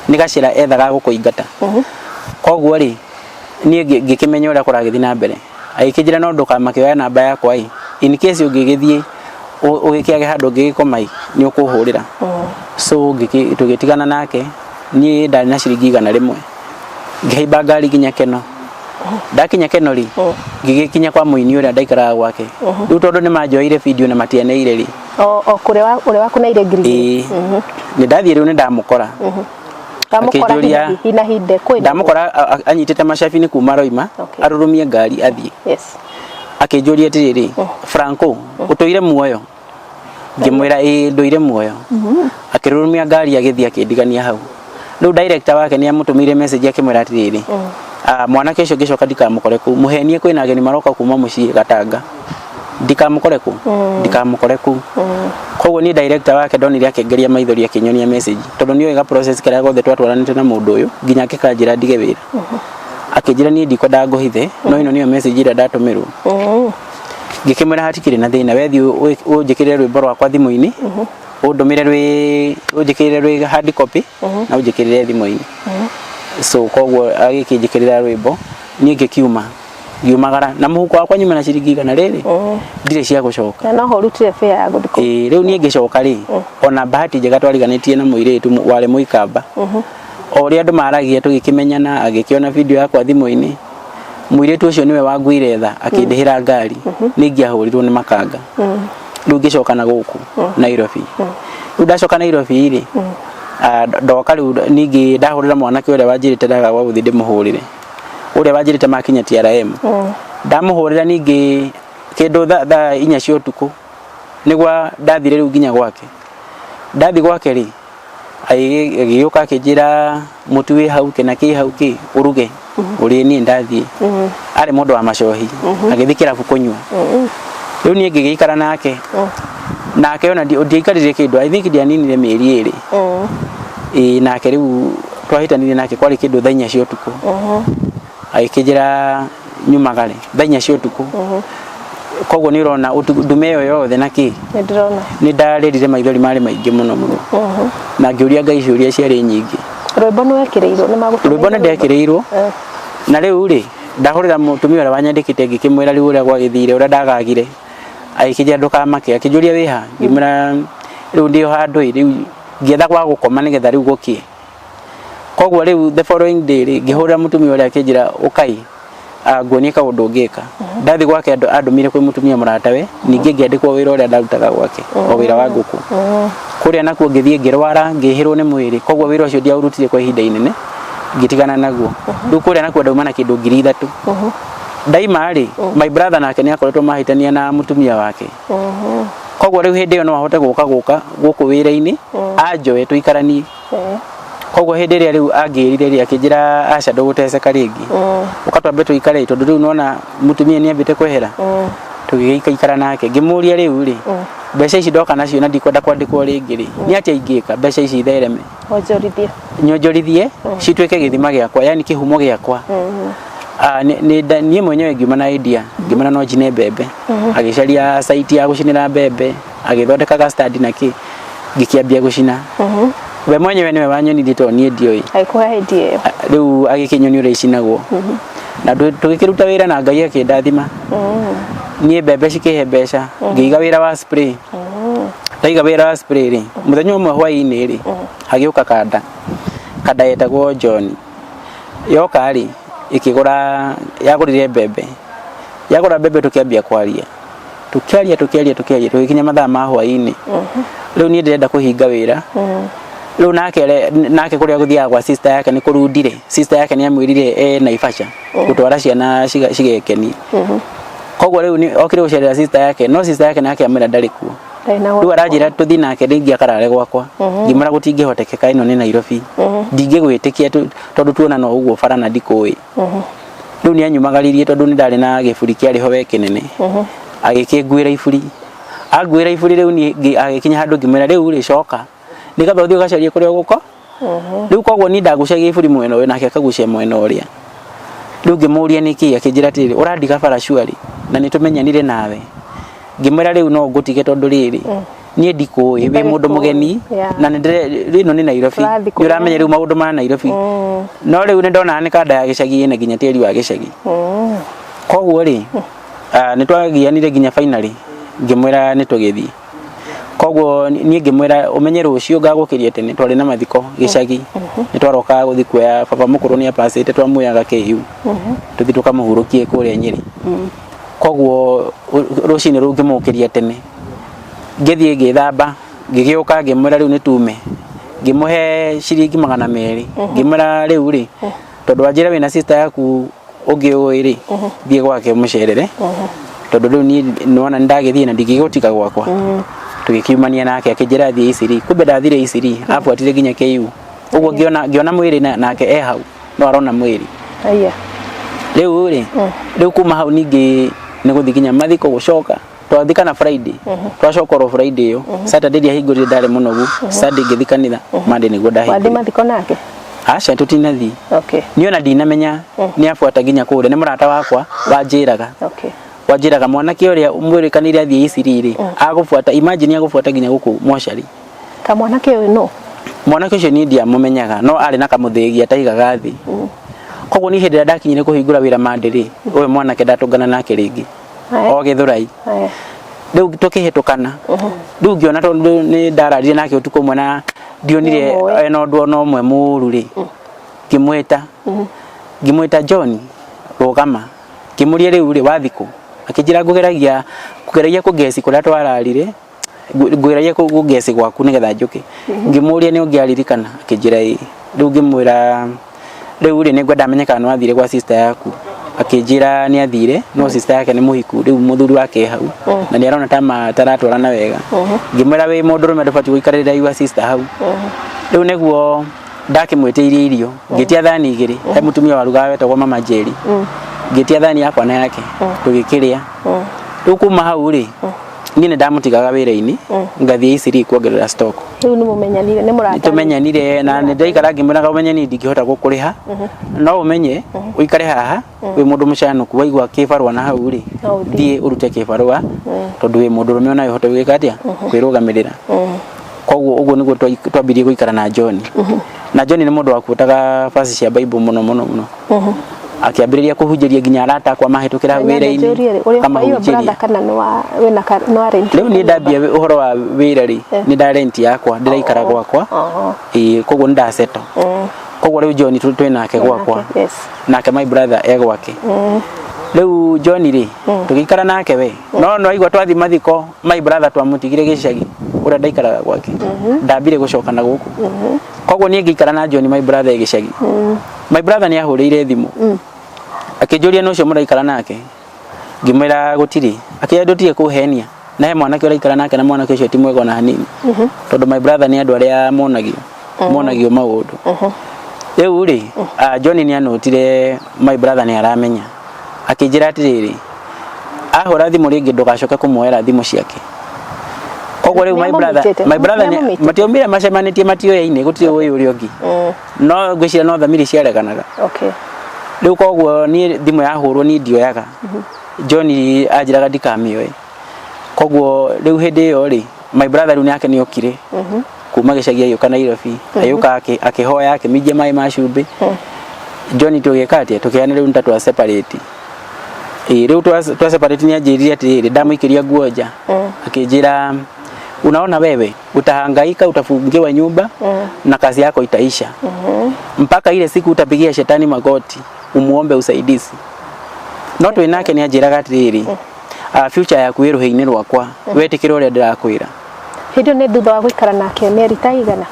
Nĩ gacĩra ethaga gũkũingata. Koguo rĩ, niĩ ngĩkĩmenya ũrĩa kũragĩthiĩ na mbere. Agĩkĩnjĩra no ndũkamake oya namba yakwa ĩ, in case ũngĩgĩthiĩ ũgĩkĩage handũ ũngĩgĩkoma ĩ, nĩ ũkũhũrĩra. So tũgĩtigana nake, niĩ ndarĩ na ciringi 100. Ngĩhaimba ngari nginya Keno. Ndakinya Keno rĩ, ngĩgĩkinya kwa mũini ũrĩa ndaikaraga gwake. Rĩu tondũ nĩ manjoeire video na matianeire rĩ. O kũrĩa ũrĩa wakũneire ngiri igĩrĩ. Ĩĩ. Nĩ ndathiĩ rĩu nĩ ndamũkora. Ndamũkora Akĩnjũria- hina hinde kwĩna. Ndamũkora anyitĩte macabi nĩ kuma aroima. Okay. Arũrũmie ngari athiĩ. Yes. Akĩnjũria atĩrĩrĩ, "Franco, ũtũire muoyo?" Ngĩmwĩra, "Ĩĩ, ndũire muoyo." Akĩrũrũmia ngari agĩthiĩ akĩndigania hau. Rĩu director wake nĩ amũtũmĩire message akĩmwĩra atĩrĩrĩ, "Ah, mwanake ũcio ngĩcoka ndikamũkore kũu, mũhenie kwĩna ageni maroka kuma mũciĩ Gatanga, ndikamũkore kũu, ndikamũkore kũu." Koguo niĩ director wake ndonire akĩngeria maithori akĩnyonia message, tondũ nĩoĩ ga process karĩa gothe twatwaranĩte na mũndũ ũyũ nginya akĩkanjĩra ndige wĩra. Akĩnjĩra, "Niĩ ndikwendaga ngũhithe, no ĩno nĩyo message ĩrĩa ndatũmĩrwo." Ngĩkĩmwĩra, "Hatikĩrĩ na thĩna, wethiĩ ũnjĩkĩrĩre rwĩmbo rwakwa thimũ-inĩ, ũndũmĩre rwĩ ũnjĩkĩrĩre rwĩ hard copy na ũnjĩkĩrĩre thimũ-inĩ." So koguo agĩkĩnjĩkĩrĩra rwĩmbo, niĩ ngĩkiuma, ngiumagara na mũhuko wakwa nyuma na ciringi 100 ndirĩ cia gũcoka. Na noho ũrutire fare ya gũthiĩ kũu. Ĩĩ, rĩu niĩ ngĩcoka rĩ, ona bahati njega twariganĩtie na mũirĩtu warĩ mũikamba. O ũrĩa andũ maragia tũgĩkĩmenyana, agĩkĩona video yakwa thimũ-inĩ. Mũirĩtu ũcio nĩwe wanguire tha akĩndĩhĩra ngari, nĩ ingĩahũrirwo nĩ makanga. Rĩu ngĩcoka na gũkũ Nairobi. Rĩu ndacoka Nairobi rĩ, ndoka rĩu ningĩ ndahũrĩra mwanake ũrĩa wanjĩrĩte ndaga gwa gũthiĩ ndĩmũhũrĩre, ũrĩa wanjĩrĩte makinya TRM. Ndamũhũrĩra ningĩ kĩndũ thaa 4 cia ũtukũ nĩguo ndathire rĩu nginya gwake. Ndathi gwake rĩ, agĩũka akĩnjĩra mũtu wĩ hau, kĩna kĩ hau, kĩ ũruge ũrĩe, niĩ ndathiĩ. Arĩ mũndũ wa macohi, agĩthiĩ kĩrabu kũnyua. Rĩu niĩ ngĩgĩikara nake nake ona ndiaikarire kĩndũ, I think ndianinire mĩeri 2. Ĩĩ, nake rĩu twahĩtanirie nake kwarĩ kĩndũ thaa 4 cia ũtukũ. Agĩkĩnjĩra nyumagare thaa 4 cia ũtukũ. Koguo nĩ ũrona ndume ĩyo yothe na kĩ. Nĩ ndĩrona. Nĩ ndarĩrire, maithori marĩ maingĩ mũno mũno, na ngĩũria Ngai ciũria ciarĩ nyingĩ. Rwĩmbo nĩ wekĩrĩirwo, nĩ magũtũmĩire? Rwĩmbo nĩ ndekĩrĩirwo. Na rĩu rĩ, ndahũrĩra mũtumia ũrĩa wanyandĩkĩte, ngĩkĩmwĩra rĩu ũrĩa gwagĩthire, ũrĩa ndagagire. Agĩkĩnjĩra ndũkamake, akĩnjũria wĩha, ngĩmwĩra rĩu ndĩ o handũ ĩ, rĩu ngĩetha gwa gũkoma nĩgetha rĩu gũkĩe. Koguo rĩu the following day rĩ, ngĩhũrĩra mũtumia ũrĩa, akĩnjĩra ũkai nguonie kaũndũ ũngĩka. Ndathi gwake, andũ andũmire kwĩ mũtumia mũratawe, ningĩ ngĩandĩkwo wĩra ũrĩa ndarutaga gwake, o wĩra wa ngũkũ kũrĩa. Nakuo ngĩthiĩ ngĩrwara, ngĩhĩrwo nĩ mwĩrĩ, koguo wĩra ũcio ndiaũrutire kwa ihinda inene, ngĩtigana naguo. Rĩu kũrĩa nakuo ndauma na kĩndũ 3000. Ndaima rĩ, my brother nake nĩ akoretwo mahĩtania na mũtumia wake, koguo rĩu hĩndĩ ĩyo no ahote gũka gũkũ wĩra-inĩ anjoe tũikaranie. Koguo hĩndĩ ĩrĩa rĩu angĩrire rĩ, akĩnjĩra aca, ndũgũteceka rĩngĩ, ũka twambe tũikare, tondũ rĩu nona mũtumia nĩ ambĩte kwehera. Tũgĩgĩikaikara nake, ngĩmũria rĩu rĩ, mbeca ici ndoka nacio na ndikwenda kwandĩkwo rĩngĩ rĩ, nĩ atĩa ingĩka mbeca ici ithereme? Wonjorithie. Nyonjorithie cituĩke gĩthima gĩakwa, yani kĩhumo gĩakwa. Niĩ mwenyewe ngiuma na idea, ngĩmwĩra no njine mbembe. Agĩcaria site ya gũcinĩra mbembe, agĩthondeka ga stand na kĩ, ngĩkĩambia gũcina. We mwenyewe nĩwe wanyonirie, tondũ niĩ ndiũĩ. Agĩkũhe idea ĩyo. Rĩu agĩkĩnyonia ũrĩa icinagwo na tũgĩkĩruta wĩra na Ngai akĩndathima. Niĩ mbembe cikĩhe mbeca, ngĩiga wĩra wa spray. Ndaiga wĩra wa spray rĩ, mũthenya ũmwe hwaĩ-inĩ rĩ, hagĩũka kanda, kanda yetagwo John. Yoka rĩ, ĩkĩgũra, yagũrire mbembe. Yagũra mbembe, tũkĩambia kwaria, tũkĩaria, tũkĩaria, tũkĩaria, tũgĩkinya mathaa ma hwaĩ-inĩ. Rĩu niĩ ndĩrenda kũhinga wĩra. Rĩu nake nake kũrĩa gũthiaga gwa sister yake nĩ kũrundire. Sister yake nĩ amwĩrire e Naivasha gũtwara ciana cigekenie. Koguo rĩu okire gũcerera sister yake, no sister yake nake amwĩra ndarĩ kuo. Ndarĩ na rĩu gwa aranjĩra tũthiĩ nake rĩngĩ akarare gwakwa. Ngĩmwĩra gũtingĩhotekeka, ĩno nĩ Nairobi, ndingĩgwĩtĩkia tondũ tuona no ũguo bara na ndikũĩ. Rĩu nĩ anyumagaririe, tondũ nĩ ndarĩ na gĩburi kĩarĩ ho we kĩnene, agĩkĩnguĩra iburi, anguĩra iburi. Rĩu niĩ agĩkinya handũ ngĩmwĩra rĩu rĩ, coka nĩgetha ũthiĩ ũgacarie kũrĩa ũgũko. Rĩu koguo niĩ ndagucagia iburi mwena ũyũ, nake akagucia mwena ũrĩa. Rĩu ngĩmũria nĩkĩ, akĩnjĩra atĩrĩrĩ, "Ũrandiga bara surely na nĩ tũmenyanire nawe." Ngĩmwĩra rĩu no ngũtige, tondũ rĩrĩ, niĩ ndikũĩ, wĩ mũndũ mũgeni na nĩ ĩno nĩ Nairobi. Ũrathiĩ nĩ kũrĩa. Ũramenya rĩu maũndũ ma Nairobi, no rĩu nĩ ndona nĩ kanda ya gĩcagi ĩna nginya tĩri wa gĩcagi. Koguo rĩ, nĩ twagianire nginya finally ngĩmwĩra nĩ tũgĩthiĩ. Koguo niĩ ngĩmwĩra ũmenye rũciũ ngagũkĩria tene, twarĩ na mathiko gĩcagi, nĩ twarokaga gũthiĩ kuoya baba mũkũrũ, nĩ apacĩte, twamuoyaga KU tũthiĩ tũkamũhurũkie kũrĩa Nyĩrĩ. Koguo rũcinĩ rũu ngĩmũkĩria tene, ngĩthiĩ ngĩthamba, ngĩgĩũka, ngĩmwĩra rĩu nĩ tume. Ngĩmũhe ciringi 200, ngĩmwĩra rĩu rĩ, tondũ wanjĩra wĩna sister yaku ũngĩ ũĩ rĩ, thiĩ gwake mũcerere, tondũ rĩu niĩ nĩwona nĩndagĩthiĩ na ndingĩgũtiga gwakwa. Tũgĩkiumania nake, akĩnjĩra thiĩ Isiri. Kumbe ndathire Isiri, abuatire nginya KU ũguo, ngĩona mwĩrĩ nake e hau no arona mwĩrĩ. Aya. Rĩu rĩ, rĩu kuma hau ningĩ nĩ gũthiĩ nginya mathiko, gũcoka twathikana Friday, twacoka oro Friday ĩyo. Saturday ndiahingũrire, ndarĩ mũnogu. Sunday ngĩthiĩ kanitha, Monday nĩguo Wathiĩ ndahingũrire. Mathiko nake? Aca, tũtinathiĩ. Niĩ ona ndinamenya nĩ abuata nginya kũrĩa, nĩ mũrata wakwa wanjĩraga. Wanjĩraga mwanake ũrĩa mwĩrĩkanĩire athiĩ Isiri rĩ, agũbuata, imagine, agũbuata nginya gũkũ mocarĩ. Kamwana ke ũyũ no? Mwanake ũcio niĩ ndiamũmenyaga, no arĩ na kamũthĩgi ataigaga thĩ. Koguo niĩ hĩndĩ ĩrĩa ndakinyire kũhingũra wĩra Monday rĩ, ũyũ mwanake ndatũngana nake rĩngĩ. Aya. O Gĩthũrai. Aya. Rĩu tũkĩhĩtũkana, rĩu ngĩona tondũ nĩ ndararire nake ũtukũ ũmwe na ndionire Nĩũmũĩ. ena ũndũ ona ũmwe mũũru rĩ, ngĩmwĩta, "John, rũgama." Ngĩmũria, "Rĩu rĩ, wathi kũ?" Akĩnjĩra, "Ngũgeragia kũngeci kũrĩa twararire, ngũgeragia kũngeci gwaku nĩgetha njũke." Ngĩmũria nĩ ũngĩaririkana, akĩnjĩra ĩĩ. Rĩu ngĩmwĩra, "Rĩu rĩ, nĩngwenda menye kana nĩwathire gwa sister yaku." Akĩnjĩra nĩ athire, no sister yake nĩ mũhiku rĩu, mũthuri wake e hau na nĩ arona ta mataratwarana wega. Ngĩmwĩra, "Wĩ mũndũrũme, ndũbatiĩ gũikarĩrĩra your sister hau." Rĩu nĩguo ndakĩmwĩtĩirie irio, ngĩtia thani igĩrĩ he mũtumia warugaga wetagwo Mama Njeri, ngĩtia thani yakwa na yake, tũgĩkĩrĩa. Rĩu kuma hau rĩ, niĩ nĩ ndamũtigaga wĩra-inĩ, ngathiĩ Isiri kuongerera stock. Rĩu nĩ mũmenyanire, nĩ mũrata? Tũmenyanire na nĩ ndaikara ngĩmwĩraga, "Ũmenye niĩ ndingĩhota gũkũrĩha, no ũmenye ũikare haha wĩ mũndũ mũcanũku, waigua kĩbarũa na hau rĩ, No ũthiĩ. thiĩ ũrute kĩbarũa, tondũ wĩ mũndũrũme onawe ũhote gwĩka atĩa, kwĩrũgamĩrĩra." Koguo ũguo nĩguo twambirie gũikara na John. Na John nĩ mũndũ wakuotaga verse cia Bible mũno mũno mũno, akĩambĩrĩria kũhunjĩria nginya arata akwa mahĩtũkĩra hau wĩra-inĩ, Njũrie rĩ, ũrĩ kwa your akamahunjĩria. brother kana nĩ wa wĩna nĩ wa rent? Rĩu niĩ ndambia ũhoro wa wĩra rĩ, nĩ nda rent yakwa, ndĩraikara gwakwa. Ĩĩ, koguo nĩ ndasettle. Koguo rĩu John twĩ nake gwakwa, nake my brother e gwake. Rĩu John rĩ, tũgĩikara nake we, no no aigua twathi mathiko, my brother twamũtigire gĩcagi ũrĩa ndaikaraga gwake, ndambire gũcoka na gũkũ. Koguo niĩ ngĩikara na John, my brother e gĩcagi. My brother nĩ ahũrĩire thimũ akĩnjũria nĩ ũcio mũraikara nake. Ngĩmwĩra gũtirĩ. Akĩnjĩra, "Ndũtige kũhenia, na he mwanake ũraikara nake, na mwanake ũcio ti mwega ona hanini." Tondũ my brother nĩ andũ arĩa monagio maũndũ. Rĩu rĩ, John nĩ anũtire my brother nĩ aramenya. Akĩnjĩra atĩrĩrĩ, ahũra thimũ rĩngĩ ndũgacoke kũmuoera thimũ ciake. Koguo rĩu my brother, Nĩamũmĩtĩte? my brother Nĩamũmĩtĩte? matiaumire macemanĩtie, matioyaine, gũtirĩ ũĩ ũrĩa ũngĩ, no ngwĩciria no thamiri ciareganaga. Rĩu koguo niĩ thimũ yahũrwo niĩ ndioyaga. John anjĩraga ndikamĩoe. Koguo rĩu hĩndĩ ĩyo rĩ, my brother rĩu nake nĩ okire kuma gĩcagi, agĩũka Nairobi, agĩũka akĩhoya, akĩminjia maĩ ma cumbĩ. John tũgĩka atĩa, tũkĩhana rĩu nĩ ta twa separate. Ĩĩ, rĩu twa separate, nĩ anjĩrire atĩrĩrĩ, ndamũikĩria nguo nja, akĩnjĩra, "Unaona wewe utahangaika, utafungiwa nyumba na kazi yako itaisha mpaka ile siku utapigia shetani magoti umuombe usaidizi." No twĩ nake nĩ anjĩraga atĩrĩrĩ, "Future yaku ĩ rũhĩ-inĩ rwakwa, wetĩkĩra ũrĩa ndĩrakwĩra." Hĩndĩ ĩyo nĩ thutha wa gũikara nake mĩeri ta igana?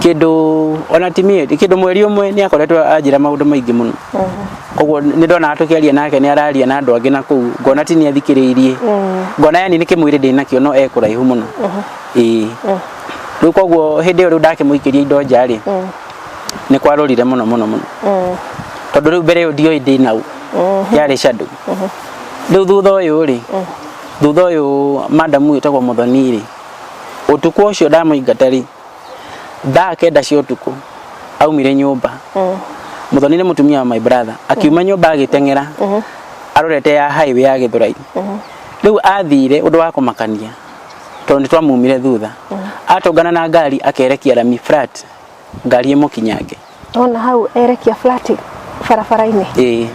Kĩndũ ona ti mĩeri, kĩndũ mweri ũmwe. Nĩ akoretwo anjĩra maũndũ maingĩ mũno. Koguo nĩ ndonaga tũkĩaria nake nĩ araria na andũ angĩ na kũu, ngona ti nĩ athikĩrĩirie, ngona yani nĩ kĩmwĩrĩ ndĩ nakĩo, no e kũraihu mũno. Ĩĩ, rĩu koguo hĩndĩ ĩyo rĩu ndakĩmũikĩria indo nja rĩ, nĩ kwarũrire mũno mũno mũno, tondũ rĩu mbere ĩyo ndioĩ ndĩ nau, yarĩ shadow. Rĩu thutha ũyũ rĩ, thutha ũyũ madamu wĩtagwo Mũthoni rĩ, ũtukũ ũcio ndamũingata rĩ, thaa 9 cia ũtukũ aumire nyũmba. Mũthoni nĩ mũtumia wa my brother. Akiuma nyũmba agĩteng'era arorete ya highway ya Gĩthũrai. Rĩu athire ũndũ wa kũmakania, tondũ nĩ twamumire thutha, atũngana na ngari akerekia rami flat, ngari ĩmũkinyange. Ona hau erekia flat barabara-inĩ? Ĩĩ.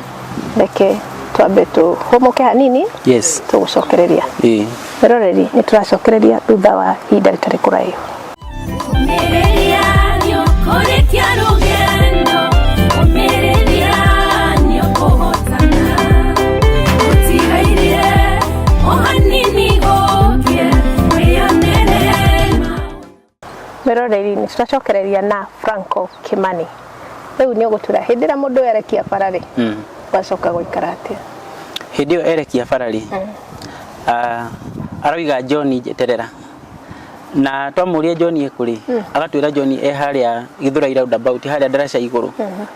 Reke twambe tũhũmũke hanini. Yes. Tũgũcokereria. Ĩĩ. Roreri, nĩ tũracokereria thutha wa ihinda rĩtarĩ kũraihu. Ũmĩrĩria nĩũkũrĩkia rũgendo, ũmĩrĩria nĩũkũhotana, gũtigaire o hanini gũkĩe wĩyonere. Mwĩroreri, nĩ tũracokereria na Franco Kimani. Rĩu nĩ ũgũtura hĩndĩ ĩrĩa mũndũ erekia bara rĩ, wacoka gũikara atĩa? Hĩndĩ ĩyo erekia bara rĩ, aroiga, "John, njeterera." Na twamũria John ekũrĩ, agatwĩra John e harĩa Githurai roundabout, harĩa ndaraca igũrũ,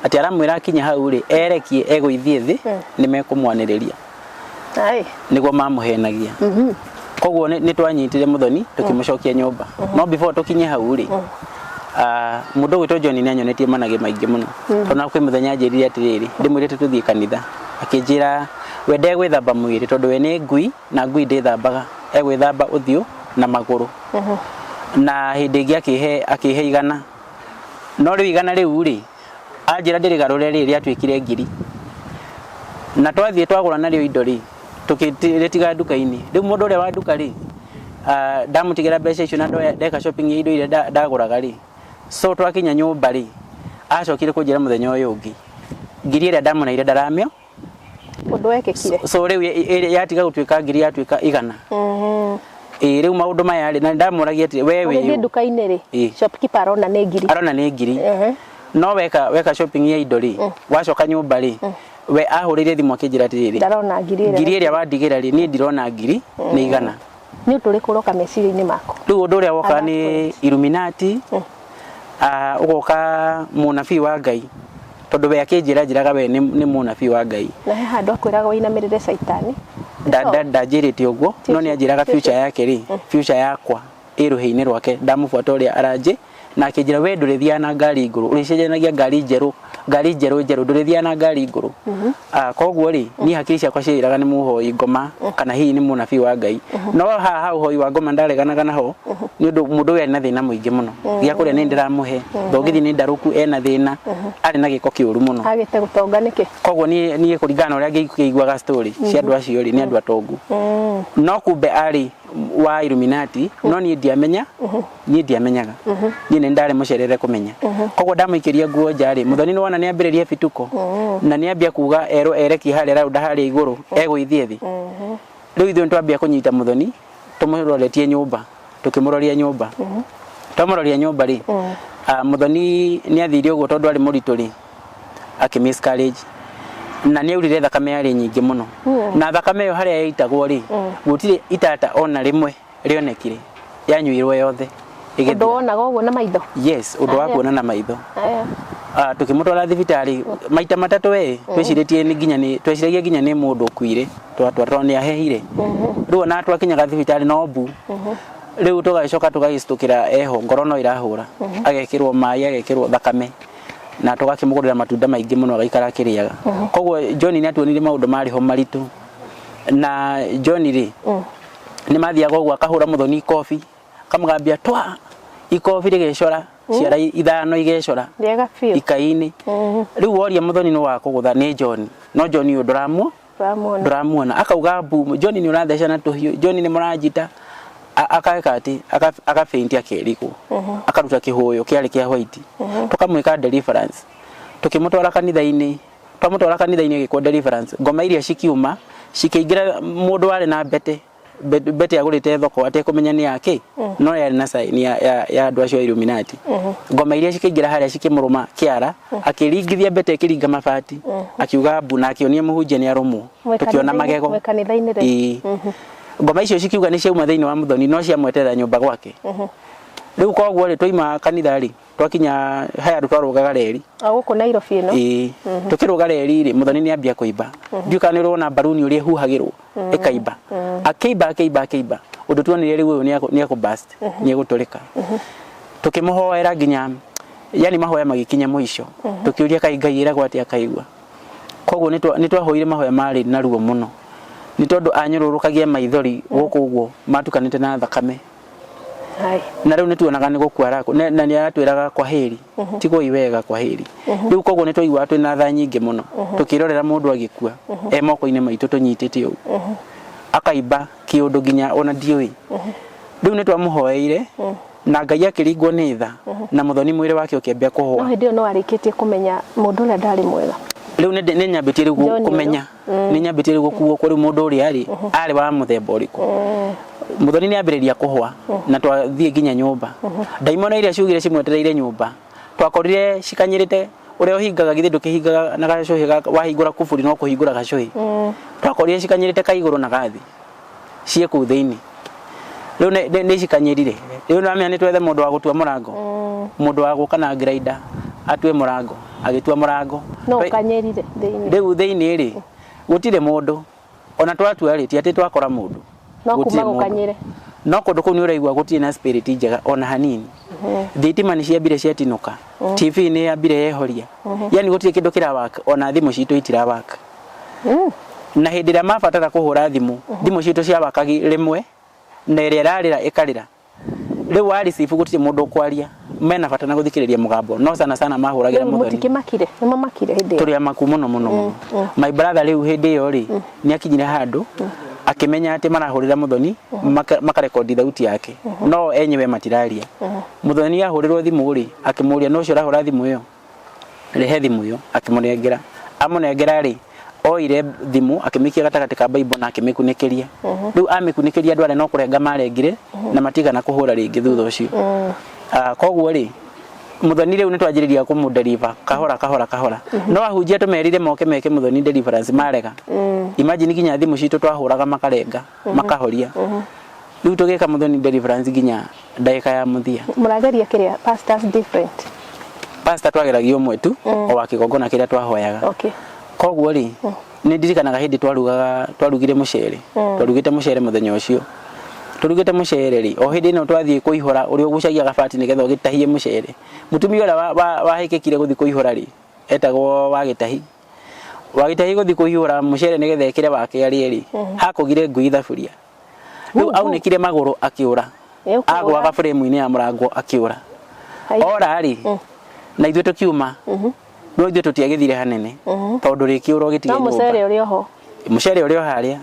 atĩ aramwĩra akinya hau rĩ, erekie egũithie thĩ, nĩ mekũmwanĩrĩria. Ai. Nĩguo mamũhenagia. Koguo nĩ twanyitire Muthoni, tũkĩmũcokia nyũmba. No before tũkinye hau rĩ, mũndũ ũgwĩtwo John nĩ anyonetie managĩ maingĩ mũno, tondũ na kwĩ mũthenya anjĩrire atĩrĩrĩ, ndĩmwĩrĩte tũthiĩ kanitha, akĩnjĩra we ndegwĩthamba mwĩrĩ tondũ we nĩ ngui na ngui ndĩthambaga, egwĩthamba ũthiũ na magũrũ. Na hĩndĩ ĩngĩ akĩhe 100, no rĩu 100 rĩu rĩ, anjĩra ndĩrĩgarũre rĩ, rĩatuĩkire 1000. Na twathiĩ twagũra narĩo indo rĩ, tũkĩrĩtiga nduka-inĩ. Rĩu mũndũ ũrĩa wa nduka rĩ, ndamũtigĩra mbeca icio na ndoya ndeka shopping ya indo iria ndagũraga rĩ, so twakinya nyũmba rĩ, acokire kũnjĩra mũthenya ũyũ ũngĩ 1000 ĩrĩa ndamũneire ndaramĩo. Ũndũ wekĩkire. So rĩu yatiga gũtuĩka 1000, yatuĩka 100. Ĩ rĩu maũndũ maya rĩ, na ndamũragia atĩrĩ, we wĩ Ũgĩthiĩ nduka-inĩ rĩ, shopkeeper arona nĩ 1000. Arona nĩ 1000. No weka shopping ya indo rĩ, wacoka nyũmba rĩ, we ahũrĩire thimũ akĩnjĩra atĩrĩrĩ, Ndarona 1000 ĩrĩa. 1000 ĩrĩa wandigĩra rĩ, niĩ ndirona 1000, nĩ 100. Nĩ ũndũ ũrĩkũ ũroka meciria-inĩ maku? Rĩu ũndũ ũrĩa woka At that nĩ point. Illuminati, ũgoka mũnabii wa Ngai, tondũ we akĩnjĩra njĩraga we nĩ mũnabii wa Ngai. Na he handũ akwĩraga ũinamĩrĩre caitani? Ndanjĩrĩte ũguo, no nĩ anjĩraga future yake rĩ, future yakwa ĩ rũhĩ-inĩ rwake ndamũbuata ũrĩa aranjĩ. Na akĩnjĩra, we ndũrĩthiaga na ngari ngũrũ, ũrĩcenjanagia ngari njerũ, ngari njerũ njerũ, ndũrĩthiaga na ngari ngũrũ. Koguo rĩ, niĩ hakiri ciakwa ciĩraga nĩ mũhoi ngoma kana hihi nĩ mũnabii wa Ngai. No haha ũhoi wa ngoma ndareganaga naho, nĩ ũndũ mũndũ ũyũ arĩ na thĩna mũingĩ mũno. Gĩa kũrĩa nĩ ndĩramũhe, thogithi nĩ ndarũku, ena thĩna, arĩ na gĩko kĩũru mũno. Agĩte gũtonga nĩkĩ? Koguo niĩ kũringana na ũrĩa ngĩiguaga story cia andũ acio rĩ, nĩ andũ atongu, no kumbe arĩ wa Illuminati. No niĩ ndiamenya, niĩ ndiamenyaga, niĩ nĩ ndarĩ mũcerere kũmenya. Koguo ndamũikĩria nguo nja rĩ, Mũthoni nĩ wona nĩ ambĩrĩria bituko na nĩ ambia kuga erwo erekie harĩa raunda harĩa igũrũ, egũithie thĩ. Rĩu ithuĩ nĩtwambia kũnyita Mũthoni, tũmũroretie nyũmba, tũkĩmũroria nyũmba. Twamũroria nyũmba rĩ, Mũthoni nĩ athire ũguo tondũ arĩ mũritũ rĩ, akĩ miscarriage na nĩ aurire thakame yarĩ nyingĩ mũno. Na thakame ĩyo harĩa yaitagwo rĩ, gũtirĩ itata ona rĩmwe rĩonekire, yanyuirwo yothe Ũndũ ĩgĩthira. Wonaga ũguo na maitho? Yes, ũndũ wa Aya. kuona na maitho. Aya. Tukĩmũtwara thibitarĩ maita matatũ, we twĩcirĩtie nĩ nginya nĩ tweciragia nginya nĩ mũndũ ũkuire, twatwarwo nĩ ahehire. Rĩu ona twakinyaga thibitarĩ no mbu. Rĩu tũgagĩcoka tũgagĩcitũkĩra eho, ngoro no ĩrahũra, agekĩrwo maĩ, agekĩrwo thakame, na tũgakĩmũgũrĩra matunda maingĩ mũno agaikara akĩrĩaga. Koguo John nĩ atuonirie maũndũ marĩ ho maritũ. Na John rĩ, nĩ mathiaga ũguo akahũra Mũthoni ikobi, akamũgambia twa ikobi rĩgecora ciara ithano igecora Rĩega biũ. ikai-inĩ. Rĩu woria Mũthoni nĩ wakũgũtha nĩ John, no John ũyũ ndũramuo. Ndũramuona. Ndũramuona. Akauga mbu, "John nĩ ũratheca na tũhiũ, John nĩ mũranjita." Akeka atĩ akafeinti, akerigwo, akaruta kĩhũyũ kĩarĩ kĩa white. Tũkamwĩka deliverance, tũkĩmũtwara kanitha-inĩ. Twamũtwara kanitha-inĩ agĩkwo deliverance, ngoma iria cikiuma, cikĩingĩra mũndũ warĩ na mbete, mbete agũrĩte thoko atekũmenya nĩ yake, no yarĩ na sign ya andũ acio a Illuminati. Ngoma iria cikĩingĩra harĩa, cikĩmũrũma kĩara, akĩringithia mbete, ĩkĩringa mabati, akiuga mbu na akĩonia mũhunjia nĩ arũmwo. Mwĩ Tũkĩona magego. Mwĩ kanitha-inĩ rĩ? Ĩĩ. Ngoma icio cikiuga nĩ ciauma thĩinĩ wa Mũthoni, no ciamweterera nyũmba gwake. Rĩu koguo rĩ, twaima kanitha rĩ, twakinya he andũ twarũgaga reri. O gũkũ Nairobi ĩno? Ĩĩ. Tũkĩrũga reri rĩ, Mũthoni nĩ ambia kũimba. Ndiũĩ kana nĩ ũrona mbaruni ũrĩa ĩhuhagĩrwo ĩkaimba. Akĩimba, akĩimba, akĩimba, ũndũ tuonire rĩu ũyũ nĩ ekũ burst, nĩ egũtũrĩka. Tũkĩmũhoera nginya yani mahoya magĩkinya mũico, tũkĩũria kaĩ Ngai ĩragwo atĩa akaigua. Koguo nĩ twahoire mahoya marĩ na ruo mũno, nĩ tondũ anyũrũrũkagia maithori gũkũ ũguo matukanĩte na thakame. Hai. Na rĩu nĩ tuonaga nĩ gũkua na nĩ aratwĩraga kwaheri, tigwoi wega, kwaheri. Rĩu koguo nĩ twaiguaga twĩna tha nyingĩ mũno tũkĩrorera mũndũ agĩkua e moko-inĩ maitũ tũnyitĩte ũguo, akaimba kĩũndũ nginya ona ndiũĩ. Rĩu nĩ twamũhoeire na Ngai akĩringwo nĩ tha na Mũthoni mwĩrĩ wake ũkĩambia No kũhũa. Hĩndĩ ĩyo no arĩkĩtie kũmenya mũndũ ũrĩa ndarĩ mwega? Rĩu nĩ nyambĩtie rĩu John kũmenya, nĩ nyambĩtie rĩu gũkuo kũrĩ mũndũ ũrĩa rĩ arĩ wa mũthemba ũrĩkũ. Mũthoni nĩ ambĩrĩria kũhwa na twathiĩ nginya nyũmba, ndaimono iria ciugire cimwetereire nyũmba twakorire cikanyĩrĩte. Ũrĩa ũhingaga, githĩ ndũkĩhingaga na gacũhĩ? Wahingũra kuburi no kũhingũra gacũhĩ. Twakorire cikanyĩrĩte kaigũrũ na gathi ciĩ kũu thĩinĩ. Rĩu nĩ cikanyĩrire. Rĩu namenya nĩ twethe mũndũ wa gũtua mũrango, mũndũ wa gũka na grinder atue mũrango. Agĩtua mũrango. No ũkanyĩrire thĩinĩ? Rĩu thĩinĩ rĩ, gũtirĩ mũndũ. Ona twatua rĩ, ti atĩ twakora mũndũ. No Gũtirĩ kuma mũndũ. Gũkanyĩre. No kũndũ kũu nĩ ũraigua gũtirĩ na spirit njega ona hanini. Thitima nĩ ciambire ciatinũka, TV nĩ yambire yehoria, yani gũtirĩ kĩndũ kĩrawaka, ona thimũ citũ itirawaka. Na hĩndĩ ĩrĩa mabatara kũhũra thimũ, thimũ citũ ciawakagi rĩmwe na ĩrĩa ĩrarĩra ĩkarĩra. Rĩu wa receive gũtirĩ mũndũ ũkwaria, mena bata na gũthikĩrĩria mũgambo, no sana sana mahũragĩra Rĩu mũthoni. Mũtikĩmakire? Nĩ mamakire hĩndĩ ĩyo? Tũrĩ amaku mũno mũno mũno. My brother rĩu hĩndĩ ĩyo rĩ, nĩ akinyire handũ akĩmenya atĩ marahũrĩra mũthoni, makarekondi thauti yake, no enyewe matiraria. Mũthoni ahũrĩrwo thimũ rĩ, akĩmũria, "No ũcio ũrahũra thimũ ĩyo, rehe thimũ ĩyo." Akĩmũnengera. Amũnengera rĩ, oire thimũ akĩmĩikia gatagatĩ ka Bible na akĩmĩkunĩkĩria. Rĩu amĩkunĩkĩria, andũ arĩa no kũrenga marengire na matigana kũhũra rĩngĩ thutha ũcio. Ah, koguo rĩ, mũthoni rĩu nĩ twanjĩrĩria kũmũ-deliver kahora kahora kahora, no ahunjia tũmerire moke meke mũthoni deliverance, marega. Imagine, nginya thimũ citũ twahũraga makarenga, makahoria. Rĩu tũgĩka mũthoni deliverance nginya ndagĩka ya mũthia. Mũrageria kĩrĩa pastors different? Pastor twageragia ũmwe tu, o wa kĩgongona kĩrĩa twahoyaga. Koguo rĩ, nĩ ndirikanaga hĩndĩ twarugaga, twarugire mũcere, twarugĩte mũcere mũthenya ũcio. Tũrugĩte mũcere rĩ, o hĩndĩ ĩno twathiĩ kũihũra, ũrĩa ũgucagia gabati nĩgetha ũgĩtahie mũcere, mũtumia ũrĩa wahĩkĩkire gũthiĩ kũihũra rĩ, etagwo Wagĩtahi. Wagĩtahi gũthiĩ kũihũra mũcere nĩgetha ekĩre wake arĩe rĩ, hakũgire ngui thaburia. Rĩu aunĩkire magũrũ akĩũra. Nĩ ũkũũra. Agwaga frame-inĩ ya mũrango akĩũra. Ora rĩ, na ithuĩ tũkiuma, no ithuĩ tũtiagĩthire hanene tondũ rĩkĩũra ũgĩtige No mũcere nyũmba. Ũrĩ oho? Mũcere ũrĩ o harĩa.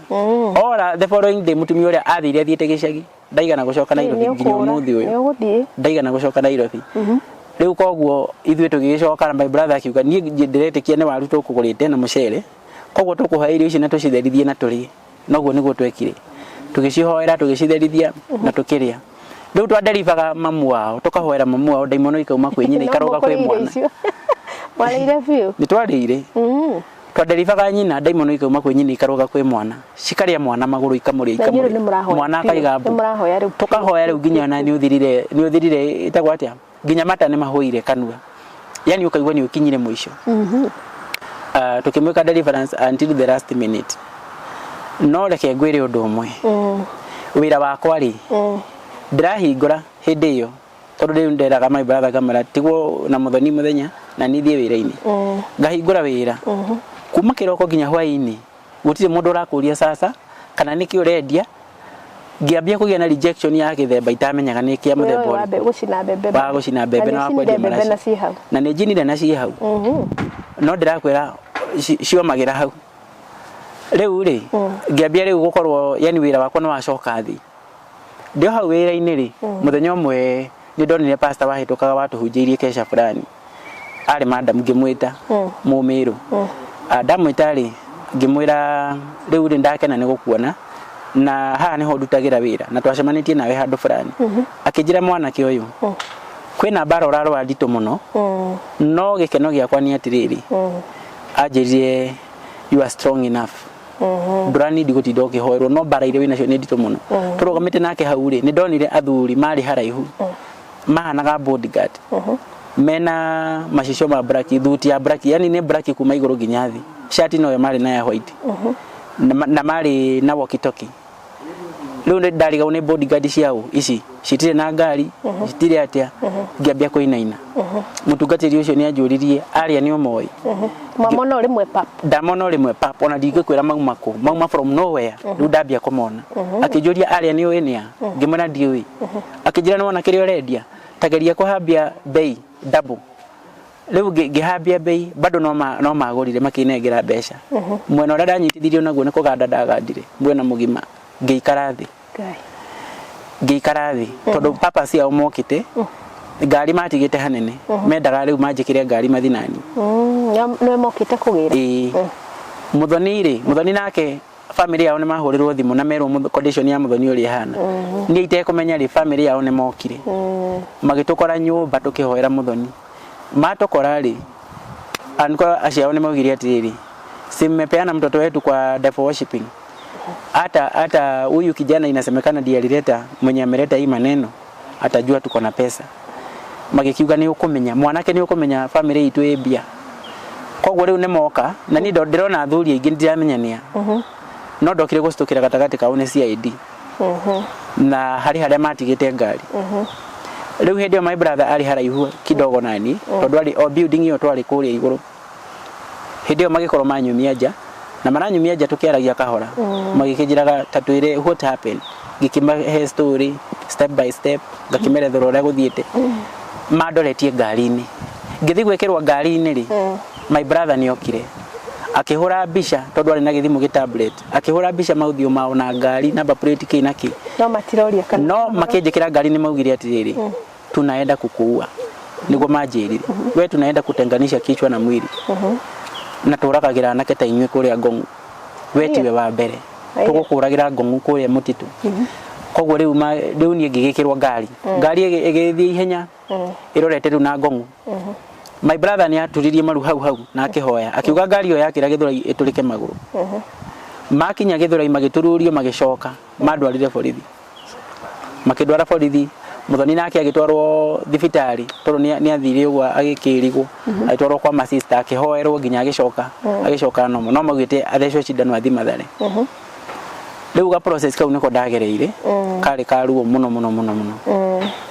Ora, the following day mũtumia ũrĩa athire athiĩte gĩcagi, ndaigana gũcoka Nairobi Nĩ nginya ũkũũra. ũmũthĩ ũyũ. Nĩ ũgũthiĩ. Ndaigana gũcoka Nairobi. Rĩu koguo ithuĩ tũgĩgĩcoka na my brother akiuga, "Niĩ ndĩretĩkia nĩ waru tũkũgũrĩte na mũcere, koguo tũkũhoya irio ici na tũcitherithie na tũrĩe." Noguo nĩguo twekire, tũgĩcihoera, tũgĩcitherithia na tũkĩrĩa. Rĩu twanderibaga mamu wao, tũkahoera mamu wao, ndaimono ikauma kwĩ nyina ikarũga kwĩ mwana. Mwarĩire biũ? Nĩ twarĩire. Twanderibaga nyina, ndaimono ikauma kwĩ nyina ikarũga kwĩ mwana, cikarĩa mwana magũrũ, ikamũrĩa, Na inyuĩ rĩu ikamũrĩa. nĩ mũrahoya Mwana biũ. akaiga Nĩ mbu. mũrahoya rĩu? Tũkahoya rĩu nginya ona nĩ ũthirire, nĩ ũthirire, ĩtagwo atĩa, nginya mata nĩ mahũire kanua, yani ũkaigua nĩ ũkinyire mũico. Tukĩmwĩka deliverance until the last minute. No reke ngwĩre ũndũ ũmwe, wĩra wakwa rĩ, ndĩrahingũra hĩndĩ ĩyo, tondũ rĩu nderaga my brother, ngamwĩra tigwo na mũthoni mũthenya na niĩ thiĩ wĩra-inĩ. Ngahingũra wĩra kuma kĩroko nginya hwaĩ-inĩ, gũtirĩ mũndũ ũrakũria sasa kana nĩkĩ ũrendia. Ngĩambia kũgĩa na rejection ya gĩthemba itamenyaga nĩ kĩa Wĩra mũthemba ũyũ wa ũrĩkũ. gũcina mbembe. Wa gũcina mbembe na wa nĩ kwendia ũcinire mbembe maraci. na ciĩ hau? Na nĩ njinire na ciĩ hau, no ndĩrakwĩra ciomagĩra hau. Rĩu rĩ, ngĩambia rĩu gũkorwo, yani wĩra wakwa nĩ wacoka thĩ. Ndĩ o hau wĩra-inĩ rĩ, mũthenya ũmwe nĩ ndonire pastor wahĩtũkaga watũhunjĩirie kesha fulani, arĩ madam, ngĩmwĩta mũmĩrũ. Ah, ndamwĩta rĩ, ngĩmwĩra, "Rĩu rĩ, ndakena nĩ gũkuona na haha nĩho ndutagĩra wĩra na twacemanĩtie nawe handũ fulani." Akĩnjĩra, "Mwanake ũyũ, kwĩna mbara ũrarũa nditũ mũno, no gĩkeno gĩakwa nĩ atĩrĩrĩ," anjĩrire, "you are strong enough, ndũranindi gũtinda ũkĩhoerwo, no mbara iria wĩnacio nĩ nditũ mũno." Tũrũgamĩte nake hau rĩ, nĩ ndonire athuri marĩ haraihu mahanaga bodyguard, mena macicio ma black, thuti ya black, yani nĩ black kuma igũrũ nginya thĩ, shati noyo marĩ na ya white, na marĩ na walkie talkie. Rĩu nĩ ndarigagwo nĩ bodyguard ciao ici, citirĩ na ngari, citirĩ atĩa. Ngĩambia kũinaina. Mũtungatĩri ũcio nĩ anjũririe, "Arĩa nĩ ũmoĩ?" Mamona o rĩmwe pap? Ndamona o rĩmwe pap, ona ndingĩkwĩra mauma kũ, mauma from nowhere. Rĩu ndambia kũmona, akĩnjũria, "Arĩa nĩ ũĩ nĩa?" Ngĩmwĩra, "Ndiũĩ." Akĩnjĩra, "Nĩwona kĩrĩa ũrendia, tageria kũhambia bei double." Rĩu ngĩhambia bei, bado no magũrire, makĩnengera mbeca. Mwena ũrĩa ndanyitithirio naguo nĩ kũganda ndagandire mwena mũgima, ngĩikara thĩ. Ngai. Ngĩikara thĩ tondũ papa ciao mokĩte ngari matigĩte hanene, mendaga rĩu manjĩkĩre ngari mathinani. Nĩwe mokĩte kũgĩra. Ĩĩ. Muthoni rĩ, Muthoni nake family yao nĩ mahũrĩrwo thimũ na merwo condition ya Muthoni ũrĩa ĩhana. Niĩ itekũmenya rĩ, family yao nĩ mokire. Magĩtũkora nyũmba tũkĩhoera Muthoni. Matũkora rĩ, anko acio ao nĩ maugire atĩrĩrĩ, si mmepeana mtoto wetu kwa devil worshiping. Hata huyu kijana inasemekana ndiye alileta, mwenye ameleta hii maneno atajua tuko na pesa. Magĩkiuga nĩ ũkũmenya mwanake, nĩ ũkũmenya family itũ ĩ mbia. Koguo rĩu nĩ moka na niĩ ndĩrona athuri aingĩ, ndiramenya nĩa, no ndokire gũcitũkĩra gatagatĩ kao nĩ CID na harĩ harĩa matigĩte ngari. Rĩu hĩndĩ ĩyo my brother arĩ haraihu kidogo nani, tondũ arĩ o building ĩyo, twarĩ kũrĩa igũrũ. Hĩndĩ ĩyo magĩkorwo manyumia nja na maranyumia nja tũkĩaragia kahora, magĩkĩnjĩraga ta twĩre what happened. Ngĩkĩmahe story step by step, ngakĩmerethera ũrĩa gũthiĩte. Mandoretie ngari-inĩ, ngĩthiĩ gwĩkĩrwo ngari-inĩ rĩ, my brother nĩ okire akĩhũra mbica, tondũ arĩ na gĩthimũ gĩ tablet, akĩhũra mbica maũthiũ mao na ngari, number plate, kĩ na kĩ. No matiroria kana? No makĩnjĩkĩra ngari nĩ maugire atĩrĩrĩ, "Tunaenda kukuua." Nĩguo manjĩrire, "We, tunaenda kutenganisha kichwa na mwili, na tũragagĩra anake ta inyuĩ kũrĩa Ngong'u, we tiwe wa mbere." Aya. Tũgũkũragĩra Ngong'u kũrĩa mũtitũ. Koguo rĩu rĩu niĩ ngĩgĩkĩrwo ngari, ngari ĩgĩthiĩ ihenya ĩrorete rĩu na Ngong'u. My brother nĩ aturirie maru hau hau na akĩhoya, akiuga ngari ĩyo yakĩra Gĩthũrai ĩtũrĩke magũrũ. Makinya Gĩthũrai magĩtururio, magĩcoka mandwarire borithi, makĩndwara borithi. Muthoni nake agĩtwarwo thibitarĩ, tondũ nĩ athire ũguo agĩkĩrigwo, agĩtwarwo kwa masista, akĩhoerwo nginya agĩcoka nomo, no maugĩte athecwo cindano athi Mathare. Rĩu ga process kau nĩko ndagereire, karĩ ka ruo mũno mũno mũno mũno.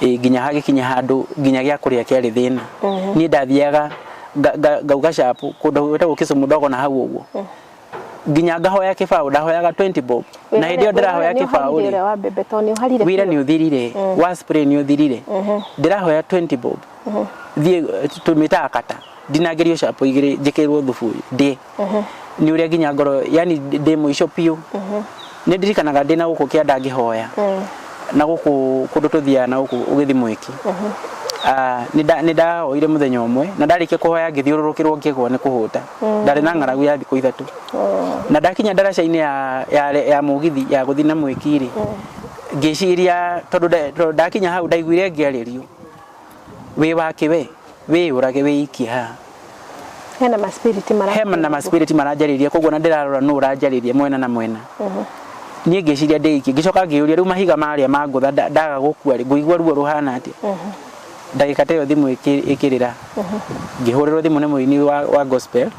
Ĩ nginya hagĩkinya handũ nginya gĩa kũrĩa kĩarĩ thĩna. Niĩ ndathiaga ngauga chapu kũndũ gwĩtagwo Kisumu Ndogo na hau ũguo, nginya ngahoya kĩbaũ, ndahoyaga 20 bob, na hĩndĩ ĩyo ndĩrahoya kĩbaũ rĩ, Ũrĩa wa mbembe to nĩ ũharire? Wĩra nĩ ũthirire, wa spray nĩ ũthirire. Ndĩrahoya 20 bob thiĩ tũmĩtaga kata ndinangĩrio chapo igĩrĩ, njĩkĩrwo thubu ũyũ ndĩe. Nĩ ũrĩa nginya ngoro yani ndĩ mũico biũ. Nĩ ndirikanaga ndĩ na gũkũ kĩanda ngĩhoya na gũkũ kũndũ tũthiaga na gũkũ ũgĩthi mwĩki. Ah, nĩ ndahoire mũthenya ũmwe, na ndarĩkia kũhoya ngĩthiũrũrũkĩrwo, ngĩgwa nĩ kũhũta. Ndarĩ na ng'aragu ya thikũ 3, na ndakinya ndaraca-inĩ ya mũgithi ya gũthiĩ na mwĩki rĩ, ngĩciria tondũ ndakinya hau ndaiguire ngĩarĩrio, "Wĩ wake, we wĩyũrage, wĩikie haha." Hena ma spirit mara Hema na ma spirit maranjarĩria. Koguo na ndĩrarora nũ ũranjarĩria mwena na mwena. Niĩ ngĩciria ndĩikie, ngĩcoka ngĩũria, rĩu mahiga marĩa mangũtha ndaga gũkua rĩ, ngũigua ruo rũhana atĩa? Ndagĩka ta ĩyo thimũ ĩkĩrĩra, ngĩhũrĩrwo thimũ nĩ mũini wa gospel,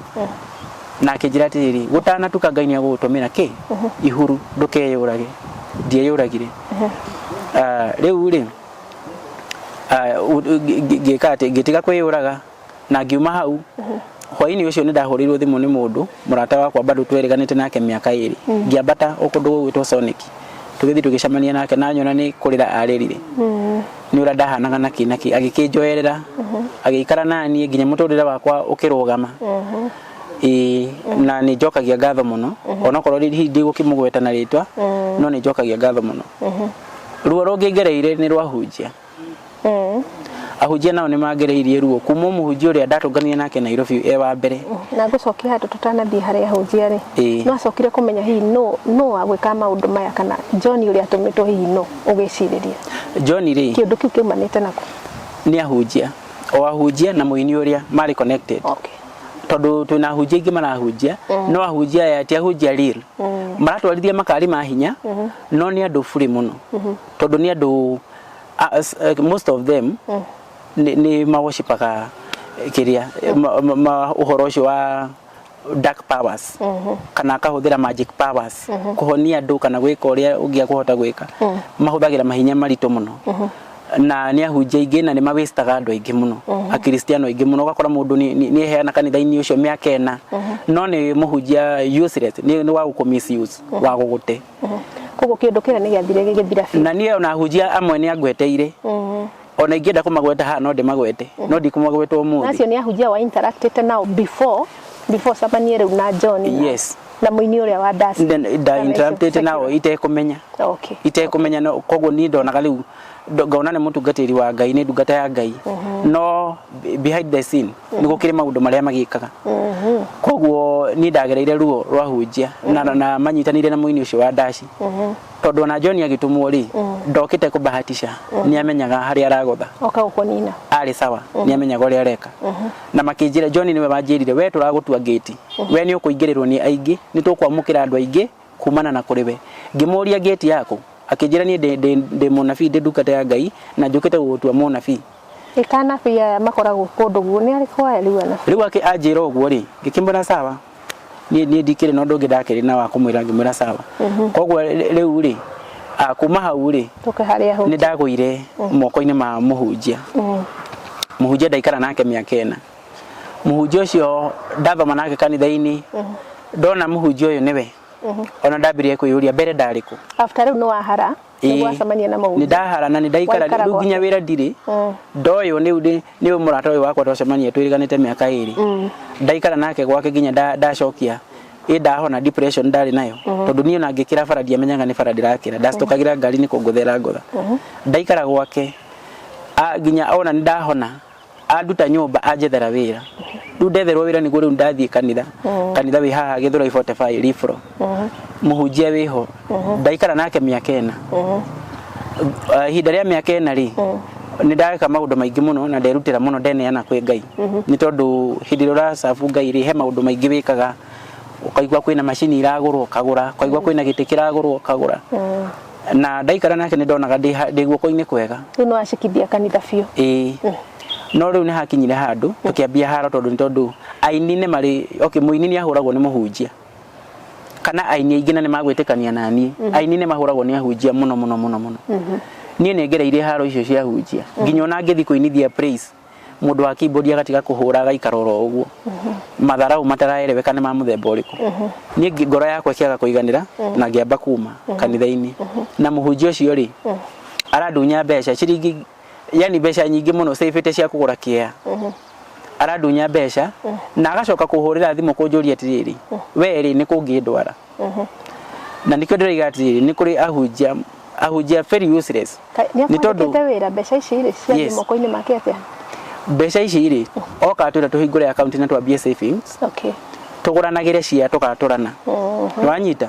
na akĩnjĩra atĩrĩrĩ, "Gũtanatuka Ngai nĩ agũgũtũmĩra kĩ ihuru, ndũkeyũrage." Ndieyũragire. Ah, rĩu rĩ, ngĩka atĩ ngĩtiga kwĩyũraga na ngiuma hau. Hwainĩ ũcio nĩ ndahũrĩirwo thimũ nĩ mũndũ mũrata wakwa bado twereganĩte nake mĩaka 2. Ngĩambata o kũndũ gũgwĩtwo Sonic, tũgĩthiĩ tũgĩcemania nake, na nyona nĩ kũrĩra arĩrire nĩ ũrĩa ndahanaga na kĩ na kĩ. Agĩkĩnjoerera, agĩikara naniĩ nginya mũtũrĩre wakwa ũkĩrũgama. Ĩĩ, na nĩ njokagia ngatho mũno, onokorwo hihi ndigũkĩmũgweta na rĩtwa, no nĩ njokagia ngatho mũno. Ruo rũngĩ ngereire nĩ rwa hunjia. Ahunjia nao nĩ mangereirie ruo kuma mũhunjia ũrĩa ndatũnganire nake Nairobi e wa mbere. Na ngũcokia handũ tũtanathiĩ harĩa ahunjia rĩ. Ĩĩ. No acokire kũmenya hihi no wagwĩka maũndũ maya, kana John ũrĩa atũmĩtwo, hihi no ũgĩcirĩria? John rĩ, Kĩũndũ kĩu kĩumanĩte nakũ? Nĩ ahunjia, o ahunjia na mũini ũrĩa marĩ connected. Tondũ twĩna ahunjia aingĩ marahunjia, no ahunjia aya ti ahunjia real. Maratwarithia makari ma hinya, no nĩ andũ burĩ mũno, tondũ nĩ andũ most of them nĩ maworshipaga kĩrĩa ũhoro ũcio wa dark powers, kana akahũthĩra magic powers kũhonia andũ kana gwĩka ũrĩa ũngĩ akũhota gwĩka. Mahũthagĩra mahinya maritũ mũno, na nĩ ahunjia aingĩ na nĩ mawĩstaga andũ aingĩ mũno, akristiano aingĩ mũno. Ũgakora mũndũ nĩ eheana kanitha-inĩ ũcio mĩaka 4, no nĩ mũhunjia useless, nĩ wa gũkũ misuse, wa gũgũte. Koguo kĩũndũ kĩrĩa nĩ gĩathire gĩgĩthira biũ? Na niĩ ona ahunjia amwe nĩ angweteire, ona ingĩenda kũmagweta haha no ndĩmagwete, no ndikũmagweta Na ũmũthĩ. Acio nĩ ahunjia wa interactĩte nao before cemanie rĩu na John Yes. Na mũini ũrĩa wa dance. Nda interrupted nao itekũmenya. Okay. Itekũmenya, no koguo niĩ ndonaga rĩu ngona nĩ mũtungatĩri wa Ngai, nĩ ndungata ya Ngai, no behind the scene nĩ gũkĩrĩ maũndũ marĩa magĩkaga. Koguo niĩ ndagereire ruo rwa hunjia na manyitanĩire na mũini ũcio wa ndaci, tondũ ona John agĩtũmwo rĩ, ndokĩte kũbahatisha, nĩ amenyaga harĩa aragũtha. Oka gũkũnina. Arĩ sawa, nĩ amenyaga ũrĩa areka. Na makĩnjĩra, John nĩwe wanjĩrire, we tũragũtua ngĩti, we nĩ ũkũingĩrĩrwo nĩ aingĩ, nĩ tũkwamũkĩra andũ aingĩ kumana na kũrĩ we. Ngĩmũria ngĩti yaku, akĩnjĩra niĩ ndĩ mũnabii, ndĩ ndungata ya Ngai na njũkĩte gũgũtua mũnabii. Ĩkanabii aya makoragwo kũndũ guo nĩ arĩkũ aya rĩu anabii? Rĩu anjĩra ũguo rĩ, ngĩkĩmwĩra sawa, niĩ ndikĩrĩ na ũndũ ũngĩ ndakĩrĩ na wa kũmwĩra, ngĩmwĩra sawa. Koguo rĩu rĩ, kuma hau rĩ, Tũke harĩa hau. Nĩ ndagũire moko-inĩ ma mũhunjia. Mũhunjia ndaikara nake mĩaka 4. Mũhunjia ũcio ndathoma nake kanitha-inĩ, ndona mũhunjia ũyũ nĩwe ona ndambirie kwĩyũria mbere ndarĩ kũ. After rĩu nĩ wahara, nĩ gwacemania na Nĩ mũhunjia. ndahara na nĩ ndaikara. Waikara Rĩu nginya gwake. wĩra ndirĩ. Ndoywo nĩ mũrata ũyũ wakwa twacemania twĩrĩganĩte mĩaka 2. Ndaikara nake gwake nginya ndacokia ĩ ndahona depression ndarĩ nayo, tondũ niĩ ona ngĩkĩra bara ndiamenyaga nĩ bara ndĩrakĩra, ndacitũkagĩra ngari nĩ kũngũthera ngũtha. Ndaikara gwake nginya ona nĩ ndahona, anduta nyũmba, anjethera wĩra. Rĩu ndetherwo wĩra nĩguo rĩu ndathiĩ kanitha, kanitha wĩ haha Gĩthũrai 45 Rifro, mũhunjia wĩho. Ndaikara nake mĩaka 4. Ihinda rĩa mĩaka 4 rĩ, nĩ ndeka maũndũ maingĩ mũno na nderutĩra mũno, ndeneana kwĩ Ngai, nĩ tondũ hĩndĩ ĩrĩa ũracabu Ngai rĩ, he maũndũ maingĩ wĩkaga. Ũkaigua kwĩna macini iragũrwo ũkagũra, ũkaigua kwĩna gĩtĩ kĩragũrwo ũkagũra. Na ndaikara nake nĩ ndonaga ndĩ guoko-inĩ kwega. Rĩu nĩ wacikithia kanitha biũ. Ĩĩ, no rĩu nĩ hakinyire handũ tũkĩambia haro, tondũ nĩ tondũ aini nĩ marĩ, okay, mũini nĩ ahũragwo nĩ mũhunjia kana aini aingĩ, na nĩ magwĩtĩkania na niĩ, aini nĩ mahũragwo nĩ ahunjia mũno mũno mũno mũno. Niĩ nĩ ngereire haro icio cia ahunjia, nginya ona ngĩthiĩ kũinithia praise, mũndũ wa keyboard agatiga kũhũra, agaikara oro ũguo. Matharau mataraereweka nĩ ma mũthemba ũrĩkũ. Niĩ ngoro yakwa ĩkĩaga kũiganĩra na ngĩamba kuma kanitha-inĩ. Na mũhunjia ũcio rĩ, arandunya mbeca ciringi, yani mbeca nyingĩ mũno cĩbĩte cia kũgũra kĩea. Arandunya mbeca na agacoka kũhũrĩra thimũ kũnjũria atĩrĩrĩ, we rĩ, nĩ kũngĩndwara? Na nĩkĩo ndĩroiga atĩrĩrĩ, nĩ kũrĩ ahunjia, ahunjia very useless. Nĩ Nĩ tondũ akwandĩkĩte wĩra, mbeca ici rĩ, ciathiĩ moko-inĩ make atĩa? Mbeca ici rĩ, oka atwĩra tũhingũre account na twambie savings, tũgũranagĩre cia tũgatũrana. Nĩwanyita?